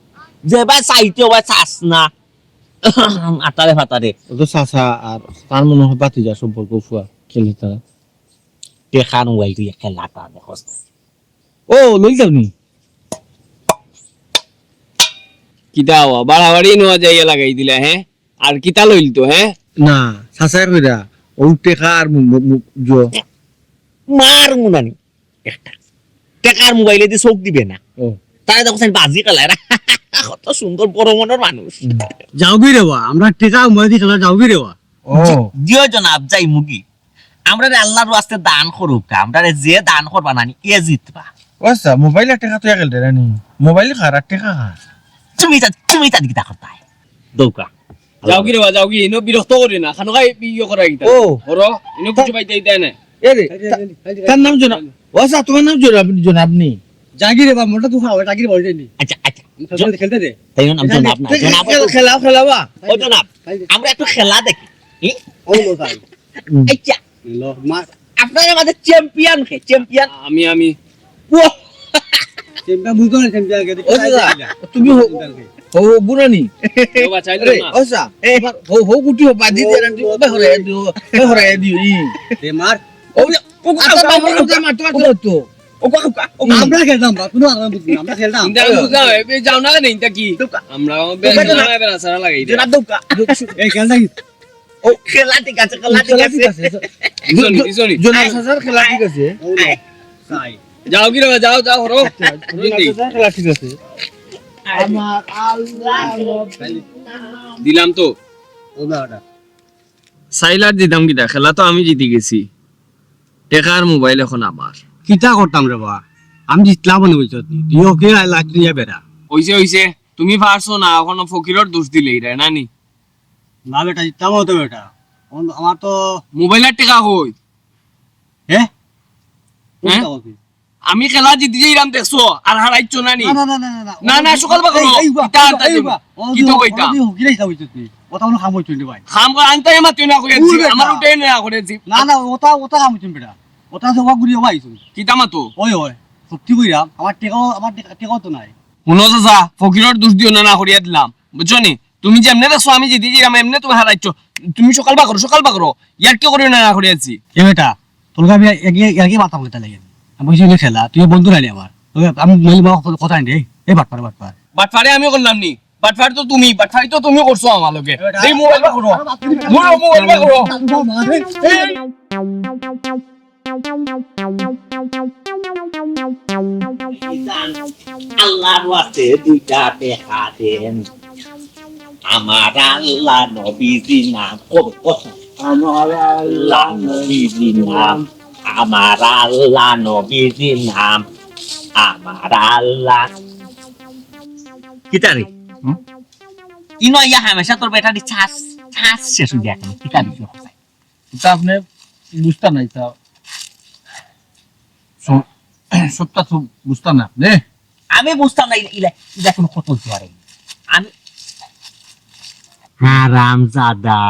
যে ভাই চাইতে ভাই চাস না। আতারে ফাতারে। ও তো চাচা আর তার মনে হয় ভাতিজা সম্পর্ক ফুয়া খেলে তারা। টেকা মোবাইল তুই খেলাটা দেখোস। ও, লইল যাওনি? কিতা হওয়া? বাড়াবাড়ি নোয়া যাইয়া লাগাই দিলা, হ্যাঁ? আর কিতা লইল তো, হ্যাঁ? না, চাচায় কইরা, ও টেকা আর মু-, মু-, মু-, জো। মার মুনানি একটা। টেকার মোবাইলে দি চোখ দিবে না। ও। তারা দেখো সাইন বাজি খেলায়। কত সুন্দর বড় মনের মানুষ। হুম। যাওগি রে বা, আমরা টেকা মোবাইল দি খেলা যাওগি রে বা। ও। জি-, জিও জনাব, যাইমুগি। আমরারে আল্লাহর ওয়াস্তে দান করুক, আমরারে যে দান করবা নানি, এ জিতবা। ও আচ্ছা, মোবাইল আর টেকা তো এক এলডে রানি। মোবাইল খার আর টেকা খার। তুমি তা, তুমি তা দিকে তা করতায়। দৌকা। যাওগি রে বা, যাওগি, ইনো বিরক্ত করি না, খানো খাই ইয়ে করা গিতা। ও। হরো, ইনো কিছু পাইতে দিতে না। এ রে, তা-, তার নাম জনাব। ও আচ্ছা, তোমার নাম জনাব, জনাব নি? জাগি রে বা, মোটা তো খাওয়া, জাগি রে বা, ওইটাই নি। আচ্ছা, আচ্ছা। খেলতে দে, খেলতে দে। তাই নাম জনাব না, খেল-, জনাব খেল-, তো। খেলাও, খেলাবা। ও জনাব, আমরা একটু খেলা দেখি। ই? ও লো ভাই। হুম। আচ্ছা। লো, মা। আপনার আমাদের চ্যাম্পিয়ন কে, চ্যাম্পিয়ন? আমি, আমি। ও। চ্যাম্পিয়ন বুঝতো না, চ্যাম্পিয়ন কে। ও দাদা, তুমি হো-, চ্যাম্পিয়ন কে। হো, হো, বুড়ানি। ও বাচ্চা, আরে, না। ও সা, এ। তোমার হো, হো, গুটি হো, বাজি ও, দিয়ে রাখি, ও, ও, হরাই দিও, ও, হরাই দিও, ই। এ মার। ও, ও, আচ্ছা, ও, বাবা, ও, ও, মার, তোমার তো, ও, তো। ও, ও, ও, ও। আমরা খেলতাম, বা, কোনো আমরা বুঝি না, আমরা খেলতাম। কিন্তু আমি বুঝলাম, এ, এ, যাও না, নেই, তা কি? দৌকা। আমরা, দৌকা, বেড়া, দৌকা। বেড়া, বেড়া, সারা লাগাই দে। জনাব দৌকা। এই খেল নাই। ও, খেলা ঠিক আছে, খেলা ঠিক আছে। ইসনি, ইসনি। জনাব চাচার খেলা ঠিক আছে। ও, না। যাও কি রে, যাও, যাও, হরো। আচ্ছা, জনাব চাচার খেলা ঠিক আছে। আমার আল্লাহ। দিলাম তো। ও না, ওটা। চাইলার দিতাম কিতা, খেলা তো আমি জিতি গেছি। টেকা আর মোবাইল এখন আমার। কিতা করতাম রে বা? আমি জিতলাম মনে হইছে। তুই ওকে লাখ নিয়ে বেড়া। হইছে, হইছে। তুমি পারছো না, এখন ফকিরর দোষ দিলে এরা, না নি? না বেটা, জিততাম হতো বেটা। অন-, আমার তো মোবাইল আর টেকা কই? হে? কোন হে? টেকা কই? আমি খেলা জিতি যাইরাম দেখছো, আর হারাইছো না নি? না, না, না, না, না, না। না, না, সকাল বাগলো। এই, এই, উবা, ইটা এই, আনতা এই, যাইবো। উবা। ও, কি তো ও, কইতাম? ও, ও, কিলাই খাওয়াইছো তুই? কথা কোনো খাম হইতো না ভাই। খাম করে আনতে আমার তুই না করে ভুল দিছি, বেটা। আমার উঠে না করে দিছি। না, না, ওটা, ওটা খাম হইতো না বেটা। ওটা আছে, ওয়া ঘুরিয়ে ভাই তুমি। কিতা মাতো? ওই, ওই। সত্যি কইরাম, আমার টেকাও, আমার টেকা, টেকাও তো নাই। হুনো চাচা, ফকিরর দোষ দিও না, না করিয়া দিলাম। বুঝছো নি? তুমি যেমনে দেখছো আমি জিতি যাইরাম, এমনে তুমি হারাইছো। তুমি সকাল বাগরো, সকাল বাগরো। ইয়ার কি করিও না, না করিয়া দিছি। এ বেটা, তোর আমি এক, এক, এক মাথা বলতে লাগে। আমি বুঝি না খেলা, তুই বন্ধু নাইলে আমার। তবে আমি মহিলা কথা, কথা আনতে, এই বাটপার, বাটপার। বাটপারে আমি করলাম নি? বাটপার তো তুমি, বাটপারি তো তুমি করছো আমার লগে। এই মোবাইল বার করো। মোবাইল, মোবাইল বার করো। এই। আল্লাহর ওয়াস্তে দুইটা দেখা দেন। আমার আল্লাহ নবীজি নাম। কর, কর। আমার আল্লাহ নবীজি নাম। আমার আল্লাহ নবীজি নাম। আমার আল্লাহ। কিতা রে? হুম? ইনো ইয়া হামেশা তোর ব্যাটারি চার্জ, চার্জ শেষ হয়ে যায় কেন? কিতা বিষয়? ইতা আপনে বুঝতা না, ইতা স-, সবটা তো বুঝতা না আপনে। আমি বুঝতাম না, ইলা, ইলা, ইলা কোনো কথা হইতে পারে? আমি হারামজাদা।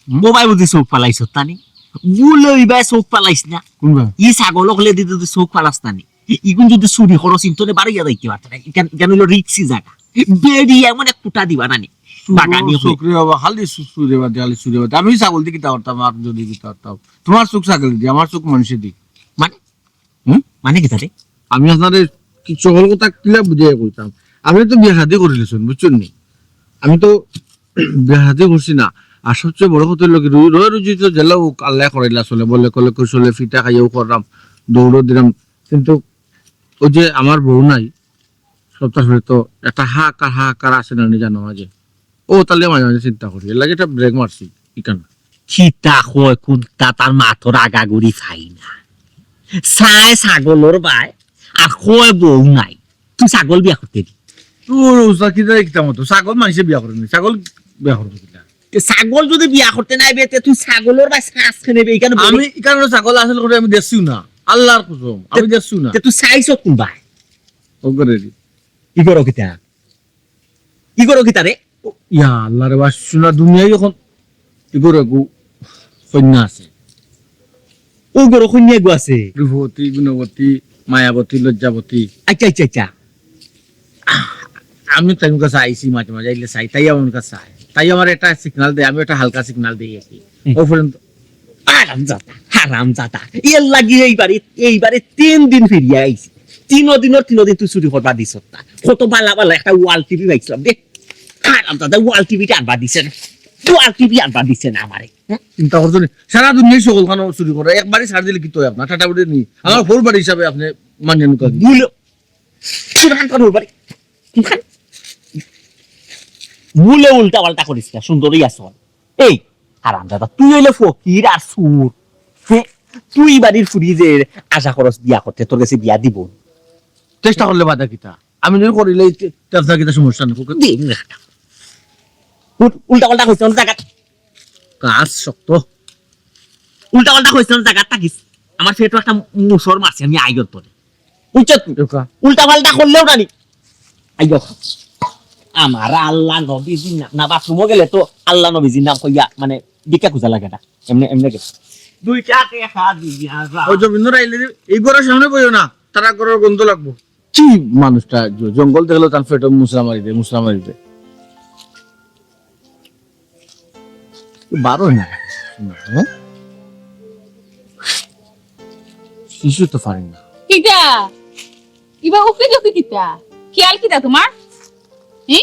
হুম? মোবাইল বুঝি চোখ ফালাইছ তানি? ভুলে ওই ভাই চোখ ফালাইস না। কোন ভাই? ই ছাগল অকলে দিতে তো চোখ ফালাস না নি। ইগুন যদি চুরি করস, ইন্তনে বাড়িয়া যাইতে পারতে না। ইখান, ইখান অইলো রিক্সি জাগা। বেড়ি এমন এক কুটা দিবা না নি। বাগানি হয়ে। চোখ রে বাবা, খালি চু-, চুরে বাদে, খালি চুরে বাদে। আমি ছাগল দি কিতা করতাম, আর যদি কিতা করতাম? তোমার চোখ ছাগল দি, আমার চোখ মানুষে দি। মানে? হুম? মানে কিতা রে? আমি আপনারে কি সকল কথা কিলা বুঝাইয়া কইতাম? আপনে তো বিয়া শাদী করিলিছইন, বুঝছইন নি? আমি তো বিয়া শাদী করছি না। আর সবচেয়ে বড় কথা অইলো কি, রু-, রয় রুজি তো যেলা অউক আল্লায় করাইলা চলে, বলে কলে কৌশলে ফিটা খাইয়াও করলাম, দৌড়ও দিলাম। কিন্তু ওই যে আমার বউ নাই, সপ্তাহ ধরে তো একটা হাহাকার, হাহাকার আছে না নি জানো মাঝে? ও, তাইলে মাঝে মাঝে চিন্তা করি, এর লাগি একটা ব্রেক মারছি। ইখান। কিতা কয় কুন্তা, তার মাতর আগাগুড়ি পাই না। চায় ছাগলর বায়, আর কয় বউ নাই। তুই ছাগল বিয়া করতে দি। তোর উস্তাদ কিতা কিতা মতো? ছাগল মানুষে বিয়া করে নি, ছাগল বিয়া করবো কিতা? তে ছাগল যদি বিয়া করতে নাই বে, তে তুই ছাগলর বায় চাস কেনে বে? ইখান বলে আমি ইখান ছাগল আসল করে আমি দেখছিও না, আল্লাহর কসম, আমি তে, দেখছিও না। তে তুই চাইছ কোন বায়? ও করে দি। ই করো কিতা? ই করো কিতা রে? ইয়া আল্লাহ রে, বা শোনা দুনিয়ায় এখন ই করো গো, কন্যা আছে। ও ঘরো কইন্যা এগু আছে। রূপবতী, গুণবতী, মায়াবতী, লজ্জাবতী। আচ্ছা, আচ্ছা, আচ্ছা। আমি তাইর কাছে আইছি মাঝে মাঝে, আইলে চাই, তাই আমার কাছে চায়। তাই আমার একটা সিগন্যাল দেয়, আমি একটা হালকা সিগন্যাল দেই আর কি। হুম। ও পর্যন্ত হারামজাদা, হারামজাদা। এর লাগি এইবারে, এইবারে তিন দিন ফিরিয়া আইছি। তিন দিনর তিন দিন তুই চুরি করবা দিছত না। কত বালা বালা একটা ওয়াল টিভি পাইছিলাম, দেখ। হারামজাদা, ওয়াল টিভিটা আনবা দিছে না। ওয়াল টিভি আনবা দিছে না আমারে। হ্যাঁ? চিন্তা করছো নি? সারা দুনিয়ায় সকল খানো চুরি করে, একবারই ছাড় দিলে কি তো আপনার টাটা উঠে নি? আমার হোর বাড়ি হিসাবে আপনি মানিয়ে নিতে হবে। ভুলে, কোনখান তোর হোর বাড়ি? কোনখান? ভুলে উল্টা পাল্টা করিস না, সুন্দরই আছো। এই, হারামজাদা, তুই অইলে ফকির আর চুর। হ্যাঁ? তুই বাড়ির ফুরি যে আশা করস বিয়া করতে, তোর গেছে বিয়া দিব? চেষ্টা করলে বাধা কিতা? আমি যদি করিলে এই তে-, তে আপনার কিতা সমস্যা নেই? ওকে। দিন না। উল-, উল্টা পাল্টা কইছ না জাগাত। কাজ শক্ত। উল্টা পাল্টা কইছ না জাগাত থাকিস। আমার পেটো একটা মুসর মারছে, আমি আইগর পরে। বুঝছত তুই? দেখো। উল্টা পাল্টা করলেও না নি। আইগর। আমার আল্লাহ নবীজির নাম, না বাথরুমও গেলে তো আল্লাহ নবীজির নাম কইয়া, মানে, ভিক্ষা খুঁজা লাগে না। এমনে, এমনে গেছে। দুইটা টেকা দিয়া যা। ও জমিন্দর আইলে যে এই ঘরের সামনে বইও না, তারা ঘরের গন্ধ লাগবো। কি মানুষটা জ-, জঙ্গল দেখলে তার পেটো মুসরা মারি দে, মুসরা মারি দে। বারো না, হ্যাঁ? শিশু তো পারি না। কিতা? ইবা উকি ঝুঁকি কিতা? খেয়াল কিতা তোমার? হি?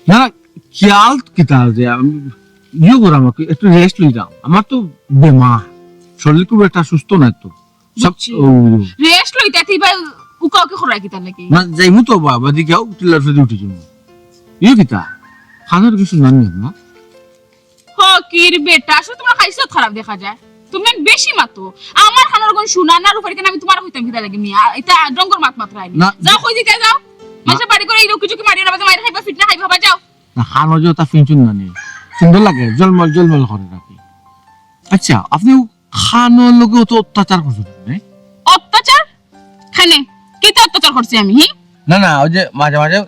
না, না, খেয়াল কিতা যে আমি ইয়ে করে আমাকে একটু রেস্ট লই যাও। আমার তো বেমার, শরীর খুব একটা সুস্থ নয় তো। সব বুঝছি। ও, ও। রেস্ট লইতে তুই বা উকা উকি করাই কিতা লাগে? না, যাইমু তো বাবা, দিকে আও, টিলার ফেলে উঠি যাবো। ইয়ে কিতা? খানার কিছু নাম নেই না? ফকির বেটা, আসলে তোমার খাইছত খারাপ দেখা যায়। তুমি বেশি মাতো। আমার খানোর গুণ শুনা না, রূপারি কেন আমি তোমার কইতাম কিতা লাগে মিয়া? এটা ডঙ্গর মাত মাত রায় না। না। যাও, কই দিতে যাও। না। মাসে বাড়ি করে এই লোক কিছু কি মারিও না, মাঝে মারি খাইবা, ফিটনা খাইবা, বাবা, যাও। না, খানো যে ওটা ফিনচুন না নি। সুন্দর লাগে, জলমল, জলমল করে রাখি। আচ্ছা, আপনি খানোর লোকে অত অত্যাচার করছেন, হ্যাঁ? অত্যাচার? খানে? কিতা অত্যাচার করছি আমি, হি? না, না, ওই যে মাঝে মাঝে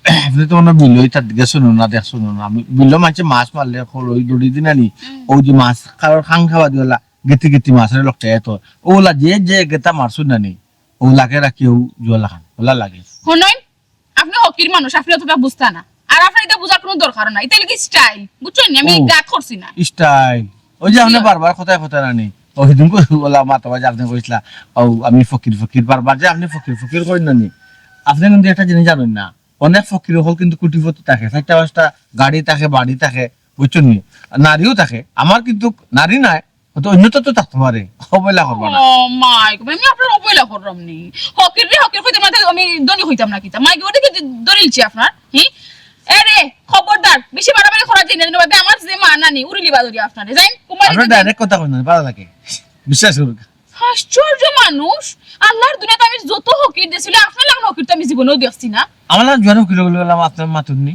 আপনি তো মনে হয় বিলই তার দিকে শুনো না, দেখ শুনো না। আমি বিলো মাঝে মাছ মারলে খোল ওই দড়ি দিন আনি, হুম। ওই যে মাছ খাওয়ার খাং খাওয়া দিওলা, গেতি গেতি মাছের লোকটা এত। ওলা যে, যে গেতা মারছুন না নি, ও লাগে রাখি ও জুয়ালা খান, ওলা লাগে। হুনইন, আপনি হকির মানুষ, আপনি অতটা বুঝতা না। আর আপনার এটা বুঝার কোনো দরকার নাই। এটা কি স্টাইল, বুঝছেন নি? আমি ও। গাত করছি না। স্টাইল। ওই যে আপনি জি। বারবার কথায় কথায় রানি। ও হিদিন কই ওলা মাতো বাজে আপনি কইছিলা, "ও আমি ফকির ফকির", বারবার যে আপনি ফকির ফকির কইন না নি। আপনি কিন্তু একটা জিনিস জানেন না, অনেক ফকির হল কিন্তু কোটিপতি থাকে, চারটা পাঁচটা গাড়ি থাকে, বাড়ি থাকে, বুঝছেন নি? নারীও থাকে। আমার কিন্তু নারী নাই, তো অন্য তো, তো থাকতে পারে, অবহেলা করবা না। ও মাই গড, আমি আপনার অবহেলা করলাম নি। হকির রে হকির কইতে মাঝে আমি ধনী হইতাম না কিতা? মাই গড, কি দলিলছি আপনার? হি? এ রে, খবরদার, বেশি বাড়াবাড়ি করা যায় না, জানো বাবা, আমার যে মা নানি, উড়িলি বাদুরি আপনারে। যাই, কুমারী আপনার তো যাই। ডাইরেক্ট কথা কইন না, ভালো লাগে। বিশ্বাস করুন। আশ্চর্য মানুষ, আল্লাহর দুনিয়াতে আমি যত হকির দেখিলে আপনার লাখান হকির তো আমি জীবনেও দেখছি না। আমার লাখান জোয়ান হকির বলে গেলাম আপনার মাতুর নি।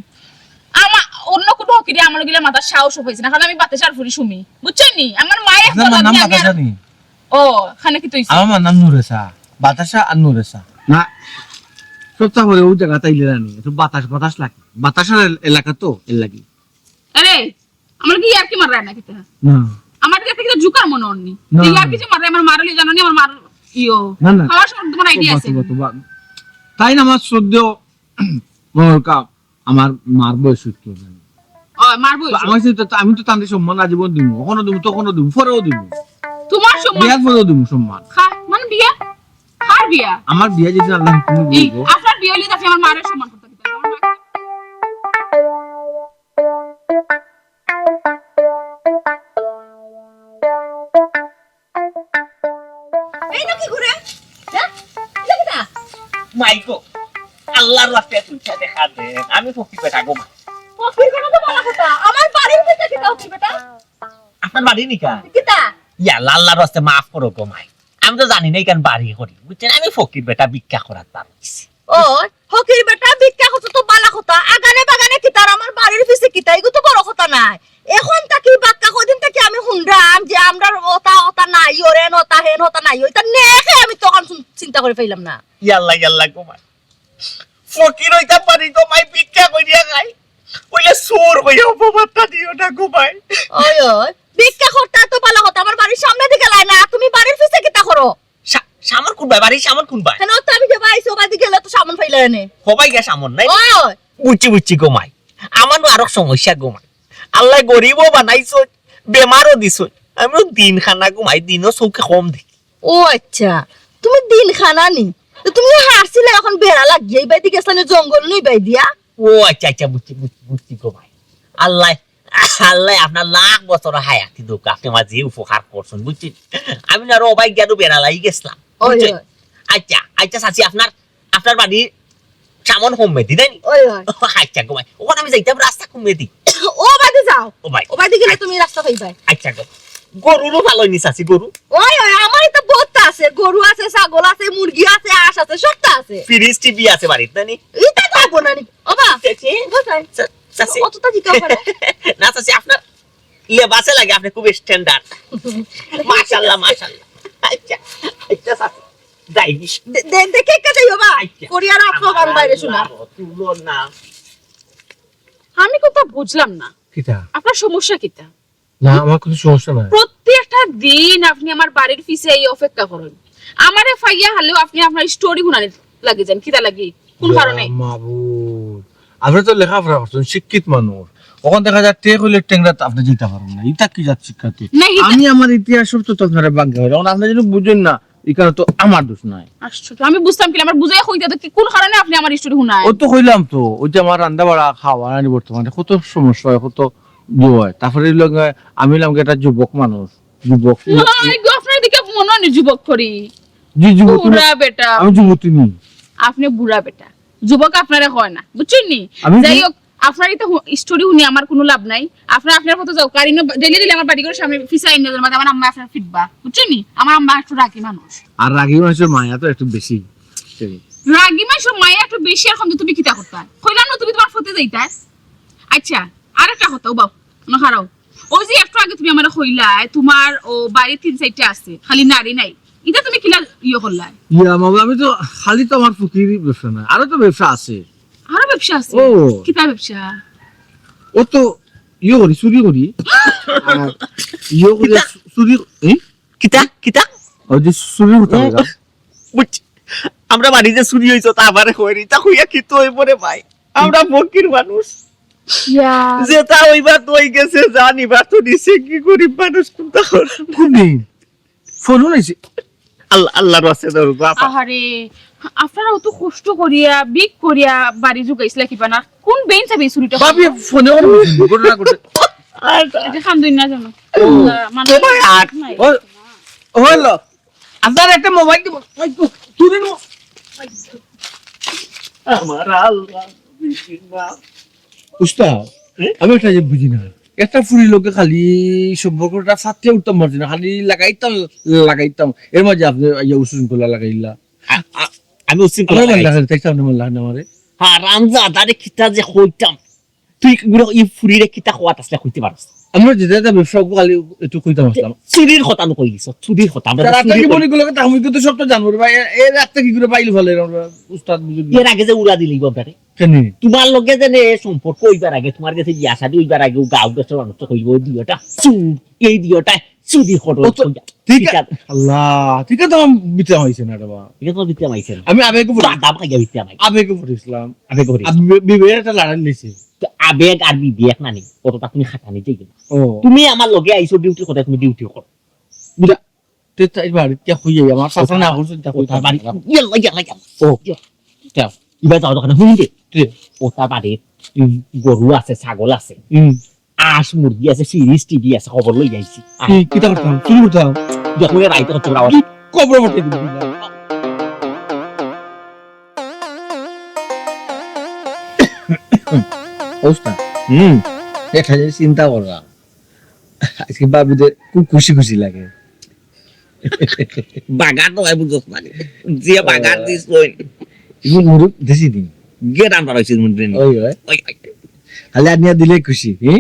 আমা-, অন্য কোনো হকিরে আমার গিলা মাতার সাহস পাইছে না, কারণ আমি বাতাসার ফুরি সুমি, বুঝছেন নি? আমার মায়ে আপনার মার নাম বাতাসা নি? ও, খানে কি তুই? আমার মার নাম নুরেসা, বাতাসা আর নুরেসা। না, সপ্তাহ পরে ওই জায়গা তাইলে রানি, একটু বাতাস বাতাস লাগে, বাতাসার এল-, এলাকা তো, এর লাগি। আরে, আমার কি ইয়ার্কি মারায় না কিতা? না। আমার কাছে কিতা জুকার মনে অননি। না, ইয়ার না। কিছু মারে, আমার মার লিয়ে জানো নি, আমার মার ইয়ো। না, না। খাওয়ার সময় তোমার আইডিয়া আছে। তোবা, তোবা। তাই না, আমার শ্রদ্ধেয় মহলকা, আমার মার বয়স হইতো না। ও, মার বয়স। তো আমার সাথে তো, আমি তো তাদের সম্মান আজীবন দিমু, অখনো দিমু, তখনো দিমু, পরেও দিমু। তোমার সম্মান? বিয়ার পরেও দিমু সম্মান। খা-, মানে বিয়া? কার বিয়া? আমার বিয়া যদি আল্লাহ হুকুমে এই, বলবো। আপনার বিয়া হইলে তাতে আমার মারের সম্মান করতে দিতে হবে। এই না কি ঘুরে? হ্যাঁ? এই না কিতা? মাই গো, আল্লাহর রাস্তায় তুই সাথে খাবে। আমি ফকির বেটা গো মা। ফকির বেটা তো ভালো কথা। আমার বাড়ির ভিতরে কিতা ফকির বেটা? আপনার বাড়ি নিকা? কিতা? ইয়া, আল্লাহর রাস্তায় মাফ করো গো মাই। আমি তো জানি না এখান বাড়ি করি। বুঝছেন, আমি ফকির বেটা ভিক্ষা করার পারছি। ও, ফকির বেটা ভিক্ষা করছো তো ভালো কথা। আগানে বাগানে কিতার আমার বাড়ির পিছে কিতা? এগু তো বড় কথা নাই। এখন থাকি বাক্কা কদিন থাকি আমি হুনরাম যে আমরার ওতা, ওতা নাই, ওরেন ওতা, হেন ওতা নাই। ওইটা নেখে আমি তখন চুন-, চিন্তা করি পাইলাম না। ইয়াল্লা, ইয়াল্লা গো মাই। ফকির হইতাম পারি গো মাই, ভিক্ষা করিয়া খাই। ওইলে চোর হইয়া অপমানটা দিও না গো মাই। ওই, ওই, ভিক্ষা করতে তো ভালো কথা। আমার বাড়ির সামনে দিকে লাই না, তুমি বাড়ির পিছে কিতা করো? সা-, সামন কোন বাই? বাড়ির সামন কোন বাই? কেন তো আমি যে বাই, সবাই দিকে গেলে তো সামন পাইলে এনে। হবাই গিয়া সামন নাই? ওই। বুঝছি, বুঝছি গো মাই। আমারও আরো সমস্যা গো মাই। আল্লাহ গরিবও বানাইছইন, বেমারও দিছইন। আমিও দিন খানা গো মাই, দিনও চোখে কম দেখি। ও আচ্ছা, তুমি দিন খানা নি? তো তুমি হারছিলে এখন বেড়া লাগিয়ে এই বাড়িতে গেছলা না জঙ্গল নই বাই দিয়া? ও আচ্ছা, আচ্ছা, বুঝছি, বুঝছি, বুঝছি গো মাই। আল্লাহ, আল্লাহ আপনার লাখ বছর হায়াতি দৌক, আপনি আমার যে উপকার করছেন, বুঝছেন? আমি না আরো অবাক গিয়া তো বেড়া লাগি গেছিলাম, ওই, বুঝছেন? ওই। আচ্ছা, আচ্ছা, চাচি, আপনার, আপনার বাড়ি সামন হোম মেদি, তাই নি? ওই, ওই। আচ্ছা গো মাই, ওখানে আমি যাইতাম, রাস্তা কোন মেদি? ও বাদে যাও। ও ভাই। ও বাদে গেলে তুমি রাস্তা পাইবাই। আচ্ছা গো। গরুরও ভালো নি চাচি, গরু? ওই, ওই, আমার তো বহুত আছে। গরু আছে, ছাগল আছে, মুরগি আছে, হাঁস আছে, সবটা আছে। ফ্রিজ, টিভি আছে বাড়িত, না নি? এটা তো হবো না নি। ও বা, চাচি? কোথায়? চা-, চাচি। অতটা কি কাপড়? না চাচি, আপনার লেবাসে লাগে, আপনি খুব স্ট্যান্ডার্ড। মাশাআল্লাহ, মাশাআল্লাহ। আচ্ছা, আচ্ছা চাচি। যাই। দে-, দে-, দেখে একটা যাই বাবা। আচ্ছা। করিয়ার আপনি আমার বাইরে শোনা। আল্লাহ, তুলো না। আমি কথা বুঝলাম না। কিতা? আপনার সমস্যা কিতা? না, আমার কোনো সমস্যা নাই। প্রত্যেকটা দিন আপনি আমার বাড়ির পিছে এই অপেক্ষা করেন। আমারে ফাইয়া হালেও আপনি আপনার স্টোরি হুনানি লাগে যান। কিতা লাগি? কোন ইয়া কারণে? মাবুদ। আপনি তো লেখাপড়া করছেন, শিক্ষিত মানুষ। ওখান দেখা যায় টেক হইলে টেংরা তো আপনি যেতে পারেন না। ইটা কি জাত শিক্ষা তো? না, ইটা আমি আমার ইতিহাস সব তো আপনারা ভাঙ্গা হইলে। এখন আপনি যদি বুঝেন না, এখানে তো আমার দোষ নাই। আশ্চর্য, আমি বুঝতাম কি, আমার বুঝাই কইতে তো কি, কোন কারণে আপনি আমার স্টোরি হুনায়? ও তো কইলাম তো, ওই যে আমার রান্দা বাড়া খাওয়া আনি বর্তমানে কত সমস্যা হয়, কত ইয়ে হয়। তারপরে এই লগে আমি হইলাম কি একটা যুবক মানুষ, যুবক। না, এই গো, আপনার দিকে মনে হয় না যুবক করি। জি, যুবতী না। বুড়া বেটা। আমি যুবতী নি। আপনি বুড়া বেটা। যুবক আপনারে কয় না, বুঝছেন নি? আমি যাই কি? হোক, আপনার এটা হু-, স্টোরি হুনি আমার কোনো লাভ নাই। আপনার, আপনার মতো যাও, কারিনো ডেলি ডেলি আমার বাড়ি করে সামনে ফিসা আইন না, আমার আম্মা আপনার ফিটবা, বুঝছেন নি? আমার আম্মা একটু রাগী মানুষ। আর রাগী মানুষের মায়া তো একটু বেশি। রাগী মানুষের মায়া একটু বেশি, এখন তো তুমি কিতা করতা? কইলাম না তুমি তোমার ফতে যাইতা। আচ্ছা, আরেকটা কথা, ও বাবু, না খারাও। ওই যে একটু আগে তুমি আমারে কইলায়, তোমার ও বাড়ি তিন চাইরটা আছে, খালি নারী নাই। ইটা তুমি কিলা ইয়ে করলায়? ইয়া মামা, আমি তো খালি তো আমার ফকিরি ব্যবসা না, আরো তো ব্যবসা আছে। আরো ব্যবসা আছে? ও। কিতা ব্যবসা? ও তো ইয়ে করি, চুরি করি। আর ইয়ে করি, কিতা? চুরি, এই? কিতা? কিতা? ওই যে চুরি করতে ও, লাগে। বুঝছি। আমরা বাড়ি যে চুরি হইছে, তা আমারে কইরি। তা কইয়া কি তো হইব রে ভাই? আমরা ফকির মানুষ। ইয়া। যেটা হইবার তো হই গেছে, যা নিবার তো নিছে, কি গরিব মানুষ কোনটা কর? কোন দিন? ফোনও নাইছে। আল্লাহ, আল্লাহর ওয়াস্তে ধরো, বাবা। আহারে, আপনারা অত কষ্ট করিয়া, বিক করিয়া বাড়ি জুগাইছিলা কিবা না? কোন বেইন চাবি চুরিটা ভাবি, করলো? ফোনে ওর ঘটনা ঘটে। আর এটা খান দুই না জানো। ও, আল্লাহ, মানে, ও ভাই, আর, নাই। ও, ও হলো। আপনার একটা মোবাইল দিব। ওই তো, তুলে নিব। আমার আল্লাহ, বিসমিল্লাহ। উস্তাদ, এ? আমি একটা যে বুঝি না। একটা ফুরির লগে খালি সম্পর্কটা ফাটিয়া উঠতাম পারছি না, খালি লাগাইতাম, লাগাইতাম। এর মাঝে আপনি আইয়া উশৃঙ্খলা লাগাইলা। আ-, আ-, আমি উশৃঙ্খলা আমার লাগাইছি। লাগাইছি, তাই সামনে আমার লাগানো আমারে। হ্যাঁ, রামজাদা রে কিতা যে কইতাম। তুই গুলো ই ফুরিরে কিতা খোয়াত আসলে কইতে পারস? আমরা যেটা যেটা ব্যবসা করবো, খালি একটু কইতাম আসলাম। চুরির কথা নু কই গেছো, চুরির কথা। আমরা তারা তো চুরি কি করি। মনে করলো, তা আমি কিন্তু সব তো জানবো রে ভাই। এ-, এ রাস্তা কি করে পাইল ফেলে আমরা উস্তাদ বুঝুন। এর আগে যে উড়া দিলি বাপটারে। কেন? তোমার লগে যে নে সম্পর্ক হইবার আগে, তোমার গেছে বিয়া শাদী হইবার আগে, ও গাঁও দেশের মানুষ তো কইব, "ওই দিওটা চুর, এই দিওটা চুরি করো।" ও তো ঠিক আছে। আল্লাহ, ঠিক আছে, আমার বিতে হইছে না রে বাবা। ঠিক আছে, তোমার বিতে হইছে না। আমি আবেগে পড়ে-, দাদা ভাইয়া বিতে নাই। আবেগে পড়েছিলাম। আবেগে পড়ে। আবে-, বিবেক একটা লড়াই নিয়েছে। তো আবেগ আর বিবেক না নি, অতটা তুমি খাটানি যাইবে না। ও। তুমি আমার লগে আইছো ডিউটি করে, তুমি ডিউটি করো। বুঝা? তে তাই বাড়িত কিয়া কইয়া আমার শাসন না করছে, তা কইতা বাড়ি। ইয়াল্লা, ইয়াল্লা, ইয়াল্লা। ও। তা। ইবা যাও দোকানে, হুনি দে। তে। ও তার বাড়ি, উম, গরু আছে, ছাগল আছে। হুম। আস মুরগি আছে, ফ্রিজ, টিভি আছে, খবর লই আইছি। আয়। কি, কিতা করতাম? চুরি করতাম? দেখো, এ রাইতে কত রাওয়াজ। কি খবর বটে দিবি? অবস্থা। হুম। একটা জিনিস চিন্তা করলাম। আজকে ভাবিতে খুব খুশি খুশি লাগে। বাগান তো ভাই বুঝছ না। যে বাগান আহ। দিস কই। ইগু মুরুক দেশি দিন। গেট আনবার হইছে মুন্ডে নি। ওই, ওই। ওই, ওই। খালি আনিয়া দিলে খুশি, হুম?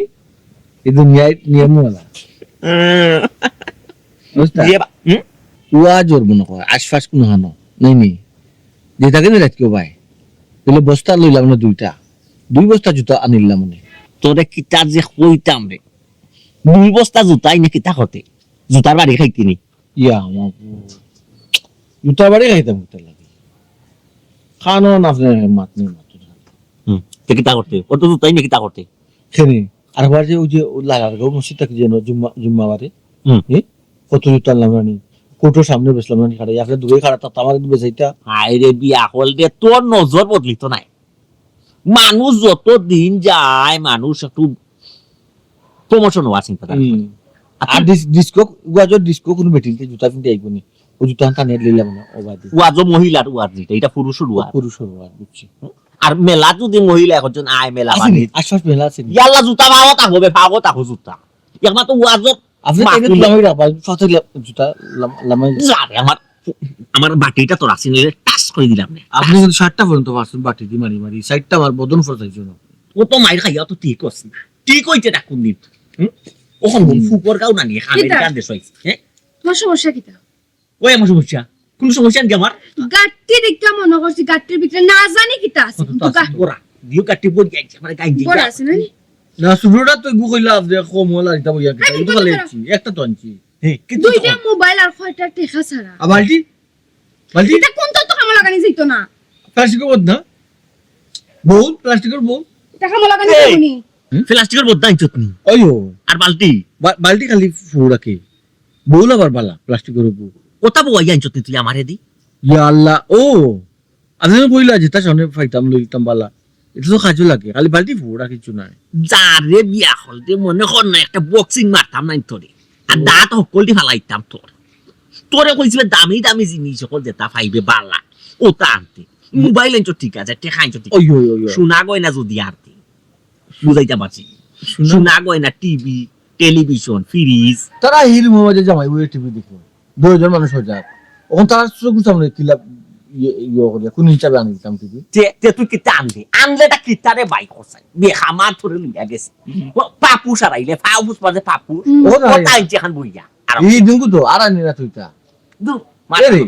এই দুনিয়ার নিয়ম ওলা। হুম। বুঝতা? যে বা-, হুম? ওয়া জোর মনে কয়, আশপাশ কোনো হানো, নেই নেই। যেটা কেন রাখি ভাই? বলে বস্তা লইলাম না দুইটা। দুই বস্তা জুতা আনিলাম মানে। তোরে কিতা যে কইতাম রে। দুই বস্তা জুতা আইনে কিতা করতে? জুতার বাড়ি খাইতে নি। ইয়া, আমার জুতার বাড়ি খাইতাম কিতা লাগে? খানো না আপনি মাত নেই মাত নেই। হুম, তে কিতা করতে? ও তো জুতাই নি কিতা করতে? খেনে। আর আবার যে ওই যে ও লালার গো মসজিদ থাকি যেন জুম্মা, জুম্মা বারে। হুম। এ? কত জুতা আনলাম না নি? কোর্টের সামনে বেচলাম না নি খাড়া? আপনি দূরে খাড়া থাকতে আমার কিন্তু বেচাইতা। হায় রে বিয়া হল রে, তোর নজর বদলিত নাই। মানুষ যত দিন যায়, মানুষ একটু promotion হওয়ার চিন্তা করে। হুম। আর আর তুমি ডিস-, ডিস্কো, ওয়াজর ডিস্কো কোনো বেটিনতে জুতা পিনতে আইবো নি। ও জুতা টানিয়া লইলাম না, ও বাদে। ওয়াজও মহিলার ওয়াজ যেটা, এটা পুরুষের ওয়াজ। পুরুষের ওয়াজ, বুঝছি। আর মেলা যদি মহিলা একজন আয় মেলা আছে নি? বানিয়ে। আশপাশ মেলা আছে নি? ইয়াল্লা জুতা পাওয়া তা হবে, পাওয়া তা হবে জুতা। একমাত্র ওয়াজও আপনি মাহফিলে। কেন লামাই রাখবা? ফাতে লা-, জুতা লাম-, লামাই। যা রে, আমার, আমার বাটিটা তোর আসি নিলে টাচ করে দিলাম রে। আপনি কিন্তু ষাটটা পর্যন্ত পারছেন বাটি দিয়ে মারি মারি। ষাটটা আমার বদন ফরতাইছে না। ও তো মাইর খাইয়া তো ঠিক আছে না। ঠিক হইতে ডাকুন দিন। হুম? ওখান হুম। ফুকর গাও না নিয়ে খাবে কিতা? কান দেশ হইছে। হ্যাঁ? তোমার সমস্যা কিতা? ওই আমার সমস্যা। কোন সমস্যা নাকি আমার? গাট্টি দেখে মনে করছি গাট্টির ভিতরে না জানি কিতা আছে। কত তো কিন্তু আছে। গা- গোড়া। দিও গাট্টি বই যাইছে, মানে গাই দিও। গোড়া আছে না নি? না, ছোটটা তো গু কইলা যে কম হলা, এটা বইয়া কিতা? আরে, এটা তো বলো, আনছি, একটা তো আনছি। হ্যাঁ, কিন্তু দুইটা তো মোবাইল আর কয়টা টেকা ছাড়া। আর বালতি? বালতি? এটা কোন তো, তো কামো লাগানি যাইতো না? প্লাস্টিকের বোধ না? বউল, প্লাস্টিকের বউল? এটা কামো লাগানি এই! যাইতো নি? হুম? প্লাস্টিকের বোধ আনছত নি? ওই ও। আর বালতি? বা-, বালতি খালি ফুড়া কি? বউল আবার বালা, প্লাস্টিকের বউল। কথা বউ আইয়া আনছত নি তুই আমারে দি? ইয়া আল্লাহ, ও! আপনি তো কইলা যে তার সামনে পাইতাম, লই দিতাম বালা। এটা তো কাজও লাগে, খালি বালতি ফুড়া কিছু নাই। যারে বিয়া হল দে মনে কর না একটা বক্সিং মারতাম নাই তোরে। আর ও। দাঁত হকল দি ফালাইতাম তোর। তোরে কইছিলে দামি দামি জিনিস হকল যেটা পাইবে বালা, ওটা আনতে। হুম। মোবাইল আনছো ঠিক আছে, টেকা আনছো ঠিক ওই, আছে। ওই, ওই, ওই। সোনা গয়না যদি আনতে, বুঝাইতাম পারছি। সোনা সোনা গয়না, টিভি, টেলিভিশন, ফ্রিজ। তারা হির মোবাইলে জামাই বইয়ে টিভি দেখে। দুইজন মানুষ হয়ে যাক। এখন তারা চোখের সামনে কিলা ইয়ে, ইয়ে করে, কোন হিসাবে আনি দিতাম টিভি? তে, তে তুই কিতা আনলে? আনলে এটা কিতারে বাই করছে? বেখামা ধরে লইয়া গেছে। হুম। ও, পাপুস আরাইলে, পাপুস মাঝে পাপুস। হুম। ও, ও, তাই। তাই যেখান বইয়া। আর এই দিন তো আর আনি না তুই তা। দূর, এ রে,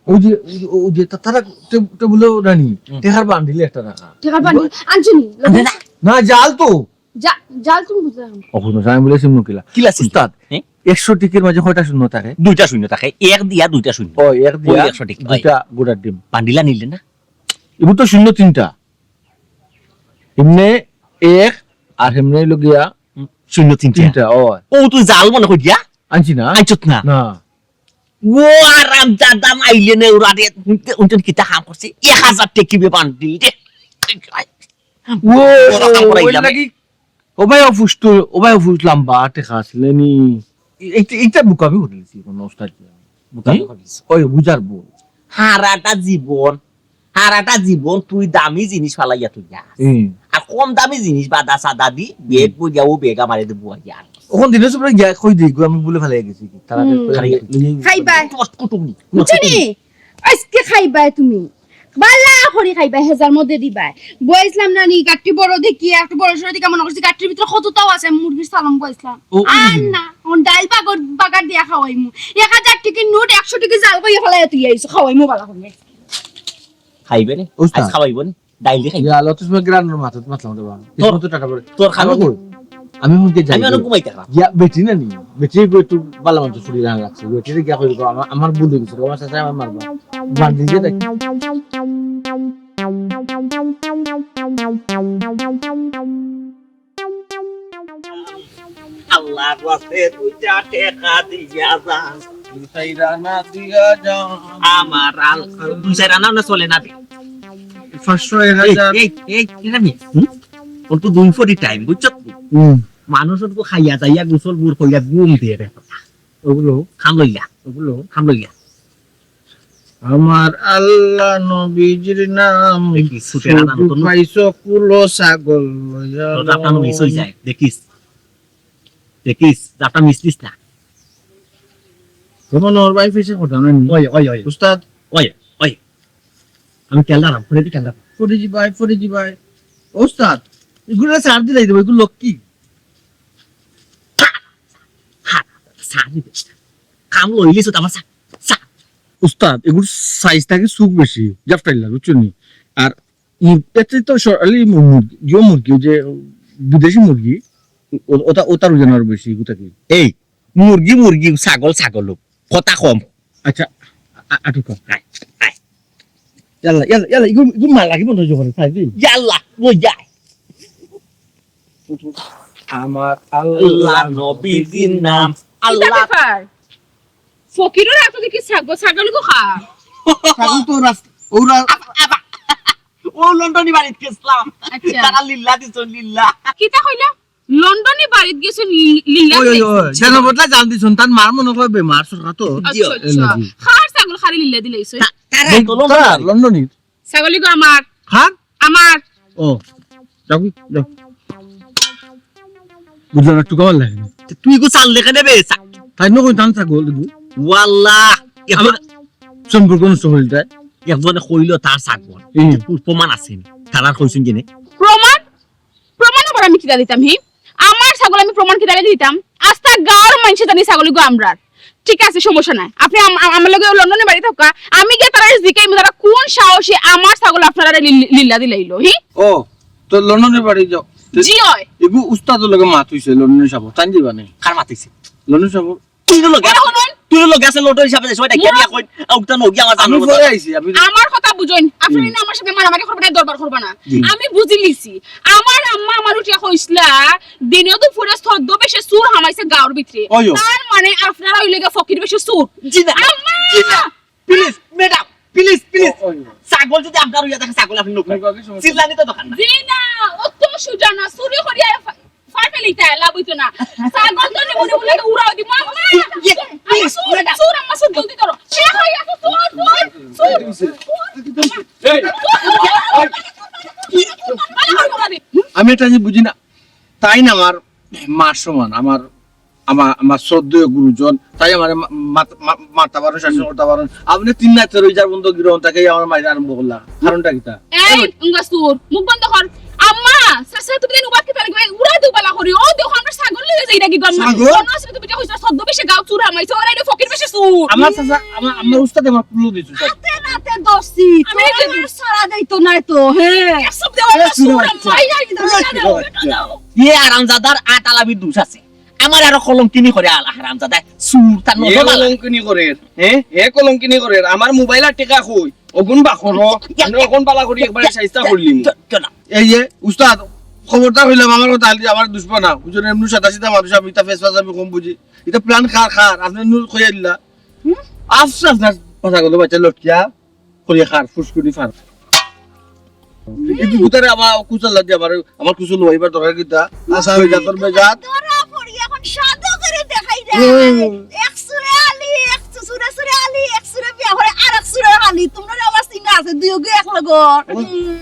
ওই যে, ওই যে, ওই যে তা-, তারা টে-, টেবিলে রানি, হুম। টেকার বান্ডিল একটা রাখা। টেকার বান্ডিল? আনছো নি? আনলে না। না, জাল তো। জা-, জাল তুমি বুঝলে না। অখন আমি বলেছি মুকিলা। কিলা চিন্তা? উস্তাদ, হ্যাঁ? একশো টিকির মাঝে কয়টা শূন্য থাকে? দুইটা শূন্য থাকে, এক দিয়া দুইটা শূন্য। ও, এক দিয়া ওই একশো টিকি, দুইটা ওই। গুড়ার ডিম। বান্ডিলা নিলে না? এগুলো তো শূন্য তিনটা। এমনে এক আর এমনে হইলো গিয়া হুম, শূন্য তিনটা। তিনটা, ও। ও, তুই জাল মনে করিয়া? আনছি না। আনছত না? না। ও আরাম দাদা মাইলে নে উড়া রে, উনতে, উনতে কিতা কাম করছে? এক হাজার টেকি বে বান্ডিল রে। ও, বড় কাম করাইলাম। ওই লাগি, ও ভাই, অফুস তো, ও ভাই, অফুস লম্বা, টেকা আসলে নি। এই, এই, এইটা বুকামি করিলিছি, কোন ওস্তাদ? বুকামি হুম? করিলিছি। ওই, বুঝার বউ। হারাটা জীবন, হারাটা জীবন তুই দামি জিনিস ফালাইয়া তুই যা। হুম। আর কম দামি জিনিস বাদা সাদা দি, বেগ হুম। বইয়া ও বেগ আমারে দে বুয়া যা। ওখান দিনে সব গিয়া কই দিই, আমি বলে ফালাই গেছি কি? তারা হুম। বেগ করে খালি নিয়ে খাইবা। তোমার কুটুম নি। বুঝছো নি? আজকে খাইবায় তুমি। বালা করি খাইবায়, হেজার মধ্যে দিবায়। বইছলাম না নি, গাট্টি বড় দেখি, একটু বড় সড় দেখি, মনে করছি গাট্টির ভিতরে কততাও আছে, আমি মুরগির সালম বইছলাম। ও, ও। আর না, অখন ডাইল বাগর, বাগার দিয়া খাওয়াইমু। এক হাজার টেকির নোট একশো টেকি জাল করিয়া ফালাইয়া তুই আইছো, খাওয়াইমু বালা করি। খাইবে রে? উস্তাদ। আজ খাওয়াইবো নি? ডাইল দি খাইবে। ইয়া, লতুস মে গ্রানোর মাথাত মাতলাম রে বাবা। তোর, কিসমত টাটা পড়ে। তোর খাওয়া আমি কই? আমি হুনতে যাই। আমি অনেক ঘুমাইতে খারাপ। ইয়া, বেটি না নি? বেটি কই একটু বালা মতো ছুটি রাখা লাগছে। বেটি রে গিয়া কই, আমার, আমার ভুল হয়ে গেছে। আমার চাচা আমার মারবা। মার দিয়ে দেখ। আল্লাহ ওয়াস্তে দুইটা টেকা দিয়া যান। দুই চাইর আনা দিয়া যান। আমার আল-, দুই চাইর আনা না চলে না রে। পাঁচশো, এক হাজার। এই, এই, এই, কিরা নি? হুম? অখন তো দুই ফরি টাইম, বুঝছো তো? হুম। মানুষ তো খাইয়া যাইয়া গোসল গুড় কইয়া ঘুম দিয়ে রে। ওগুলো। খাম লইয়া। ওগুলো। খাম লইয়া। আমার আল্লাহ নবীজির নাম। দেখি, সুটের আদান শুধু তো পাইছো কুলো ছাগল লইয়া তোর আপনার মিস হয়ে যায়, দেখিস। দেখিস, যাতা মিস দিস না। যেমন ওর ভাই ফেসে কথা না নি? ওই, ওই, ওই। উস্তাদ। ওই, ওই। আমি খেয়াল রাখলাম, ফোনে তুই খেয়াল রাখ। ফোনে জি ভাই, ফোনে জি ভাই। উস্তাদ, এগুলো সার দিলাই দেবো, এগুলো লক্ষ্মী। হা, হা, সার দিবে। কাম লইলিস তো আমার সার, সার। উস্তাদ, এগুলো সাইজ থাকি সুখ বেশি, জাফটাইলা, বুঝছো নি? আর মুর-, এতে তো স-, আলি মু-, মুরগি, যে মুরগি, ওই যে বিদেশি মুরগি, ও-, ওটা, ওটার ওজন আরো বেশি, ওটা কি? এই, মুরগি, মুরগি, ছাগল, ছাগল হোক। কথা কম। আচ্ছা, আ-, আ-, আটু কম। আয়, আয়। ইয়াল্লা, ইয়াল্লা, ইয়াল্লা, ইগু, ইগু মার লাগি মনে হয় জোহরে, খাই দি। ইয়াল্লা, ওই যায়। আমার আল্লাহ আল্লাহ নবীজির নাম। কিতা আল্লাহ। ব্যাপার? ফকিরর আতো দেখি ছাগল, ছাগল গো খা। ছাগল তো রাস্তা, ওরা আবা, আবা। ও লন্ডনি বাড়িত গেছলাম। আচ্ছা। তারা লিল্লা দিছন, লিল্লা। কিতা কইলা? লন্ডনি বাড়িত গেছন লি-, লিল্লা ওই, ওই, দিছন। ওই। যেন বদলা জান দিছন, তার মার মনে হয় বেমার, সরকার তো। আচ্ছা, আচ্ছা। এলার্জি। খার ছাগল খারে লিল্লা দিলাইছো? তা-, তারা তো লন্ডনি। তারা লন্ডনি। ছাগলি গো আমার। খার? আমার। ও, যাও, যাও। বুঝলাম না, একটু কমাল লাগে না। তে তুই গো চাল লেখা নেবে, চা-, তাই নয় কই ধান ছাগল, দেখো। ওয়াল্লাহ, এখন আমার সম্পর্ক নষ্ট হয়ে যায়। একজনে কইলো তার ছাগল, হুম। কিন্তু প্রমাণ আছে নি? তারা কইছেন কি নে? প্রমাণ? প্রমাণ আবার আমি কিতা দিতাম, হি? আমার ছাগল আমি প্রমাণ কিতা লাগি দিতাম? আস্তা গাঁওর মানষে জানি ছাগলি গো আমরার। ঠিক আছে, সমস্যা নাই। আপনি আম-, আম-, আমার লগে লন্ডনে বাড়ি থাকা, আমি গিয়া তারা জিকাইমু, তারা কোন সাহসে আমার ছাগল আপনারা লি-, লিল্লা দিলাইলো, হি? ও, তো লন্ডনে বাড়ি যাও। জি অয়। এগু উস্তাদর লগে মাত হইছে লন্ডন সাহেব, তাই দিবা নি? কার মাত হইছে? লন্ডন সাহেব। তুই তো লগে আরে আছে, শুনুন। তুই তো লগে আছে লন্ডন সাহেব, সবাই ডাকিয়া নিয়া কই, আ, উক্তা নগি আমার আমি জানো পরে কথা। আইছি, আমি আমার কথা বুঝইন, আপনারা হুম। না আমার সাথে মারামারি করবা না, দরবার করবা না। জি। আমি বুঝি লিছি, আমার আম্মা আমার উঠিয়া কইছলা, দিনে দুপুরে ছদ্মবেশে চুর হামাইছে গাঁওর ভিতরে। ওই, ওই। তার মানে আপনারা হইলে গিয়া ফকির বেশে চুর। জি না। আম্মা! জি না। Please, madam, please, please। ওই, ওই। ছাগল যদি আপনার হইয়া থাকে, ছাগল আপনি নৌকা। নৌকা কি সমস্যা? চিল্লানি তো দরকার না। জি না, অত সুজা না, চুরি করিয়া ফা-, ফার ফেলিতা, লাভ হইতো না। ছাগল তো নিবো, নিবো, নিবো, উড়াও দিবো। আম্মা! ইয়ে, আম্মা, please, চুর, madam। চুর, আম্মা, চুর, জলদি করো। এ, হই, এত চুর, চুর, চুর। এই, ভালো করে বলা দে। আমি এটা যে বুঝি না। তাই না আমার মার সমান, আমার, আমার, আমার শ্রদ্ধেয় গুরুজন, তাই আমার মা-, মা-, মা-, মারতা পারো, শাসন করতা পারো। আপনি তিন রাইত রোজার বন্ধ গিরো, তাকে আমার মাইরা আরম্ভ করলা। কারণটা কিতা? এই, উঙ্গা চুর, মুখ বন্ধ কর। আম্মা, চাচা, তুমি জানো বাদ কিতা লাগবে? উড়া দেও বালা করি। ও দেখো, আমরা ছাগল লইয়া যাই নাকি গো আম্মা? ছাগল? মনে আছে তুমি যে কইছো, ছদ্মবেশে গাঁও চুর হামাইছে, ওরা এটা ফকির বেশে চুর। আমার চাচা, আমার, আমার উস্তাদে আমার কুলো দিছে। রাতে রাতে দর্শি, আমি এই যে আমার সারা দেইতো না তো, হ্যাঁ। এসব দেওয়া এ, না, চুর চুর, আম্মা। এই, এই, এই, দাও, এই, দাও, এই, দাও। ইয়ে আরামজাদার আট আলাবি দুষ আছে। আমার আরো কলঙ্কিনী করে আল-, আরামজাদা। চুর, তার এ নজর বালা। কলঙ্কিনী করে, হ্যাঁ? এ কলঙ্কিনী করে। আমার মোবাইল আর টেকা কই? অগুন বা করো। ইয়া, আমি অগুন বালা করি একবারে ইয়া, সাইজটা ইয়া, করলিম। কে-, কেন? এই যে, উস্তাদ, খবরদার হইলাম আমার কথা আলি, আমার দুশমন না। বুঝলেন, এমনি সাদা সিধা মানুষ, আমি ইতা ফেস ফাস আমি কম বুঝি। ইতা প্ল্যান খার খার, আপনি নু কইয়া দিলা। হুম? আফসোস আপনার কথা বলো, বাচ্চা লটকিয়া, করিয়া খার, ফুসকুনি ফার। এই কুকুরটারে আবার কুচাল লাগি আবার, আমার কুচুল লইবার দরকার কিতা? আশা হয়ে যা, তোর বেজাত। ধরা পড়ি, এখন সাধু করে দেখাই রে। হুম। এক চুরে আলি, এক চু-, চুরে চুরে আলি, এক চুরে বিয়া করে আর এক চুরে আলি। তোমরা আমার চিন্তা আছে, দুই ওগে এক লগর। হুম।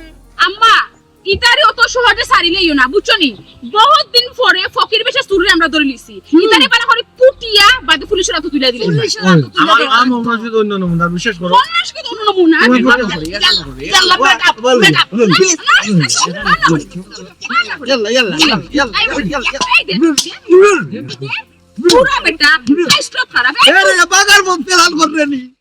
আম্মা, ইতারে অত সহজে ছাড়িলেইও না, বুঝছো নি? বহুত দিন পরে ফকির বেশে চুররে আমরা ধরে লিছি। হুম। ইতারে বালা করে কুটিয়া বাদে পুলিশের হাতে তুলে দিলে। পুলিশের হাতে তুলে আমার দিলে। আম, আমরা শুধু অন্য নমুনা, বিশ্বাস করো। বিশ্বাস করো অন্য ইয়াল্লা, ইয়াল্লা, ইয়াল্লা, ইয়াল্লা, ইয়াল্লা, ইয়াল্লা, ইয়াল্লা। বুড়া বেটা, স্ট্রোক খারাপ। এ রে, বাগার বলতে লাল করবে নি।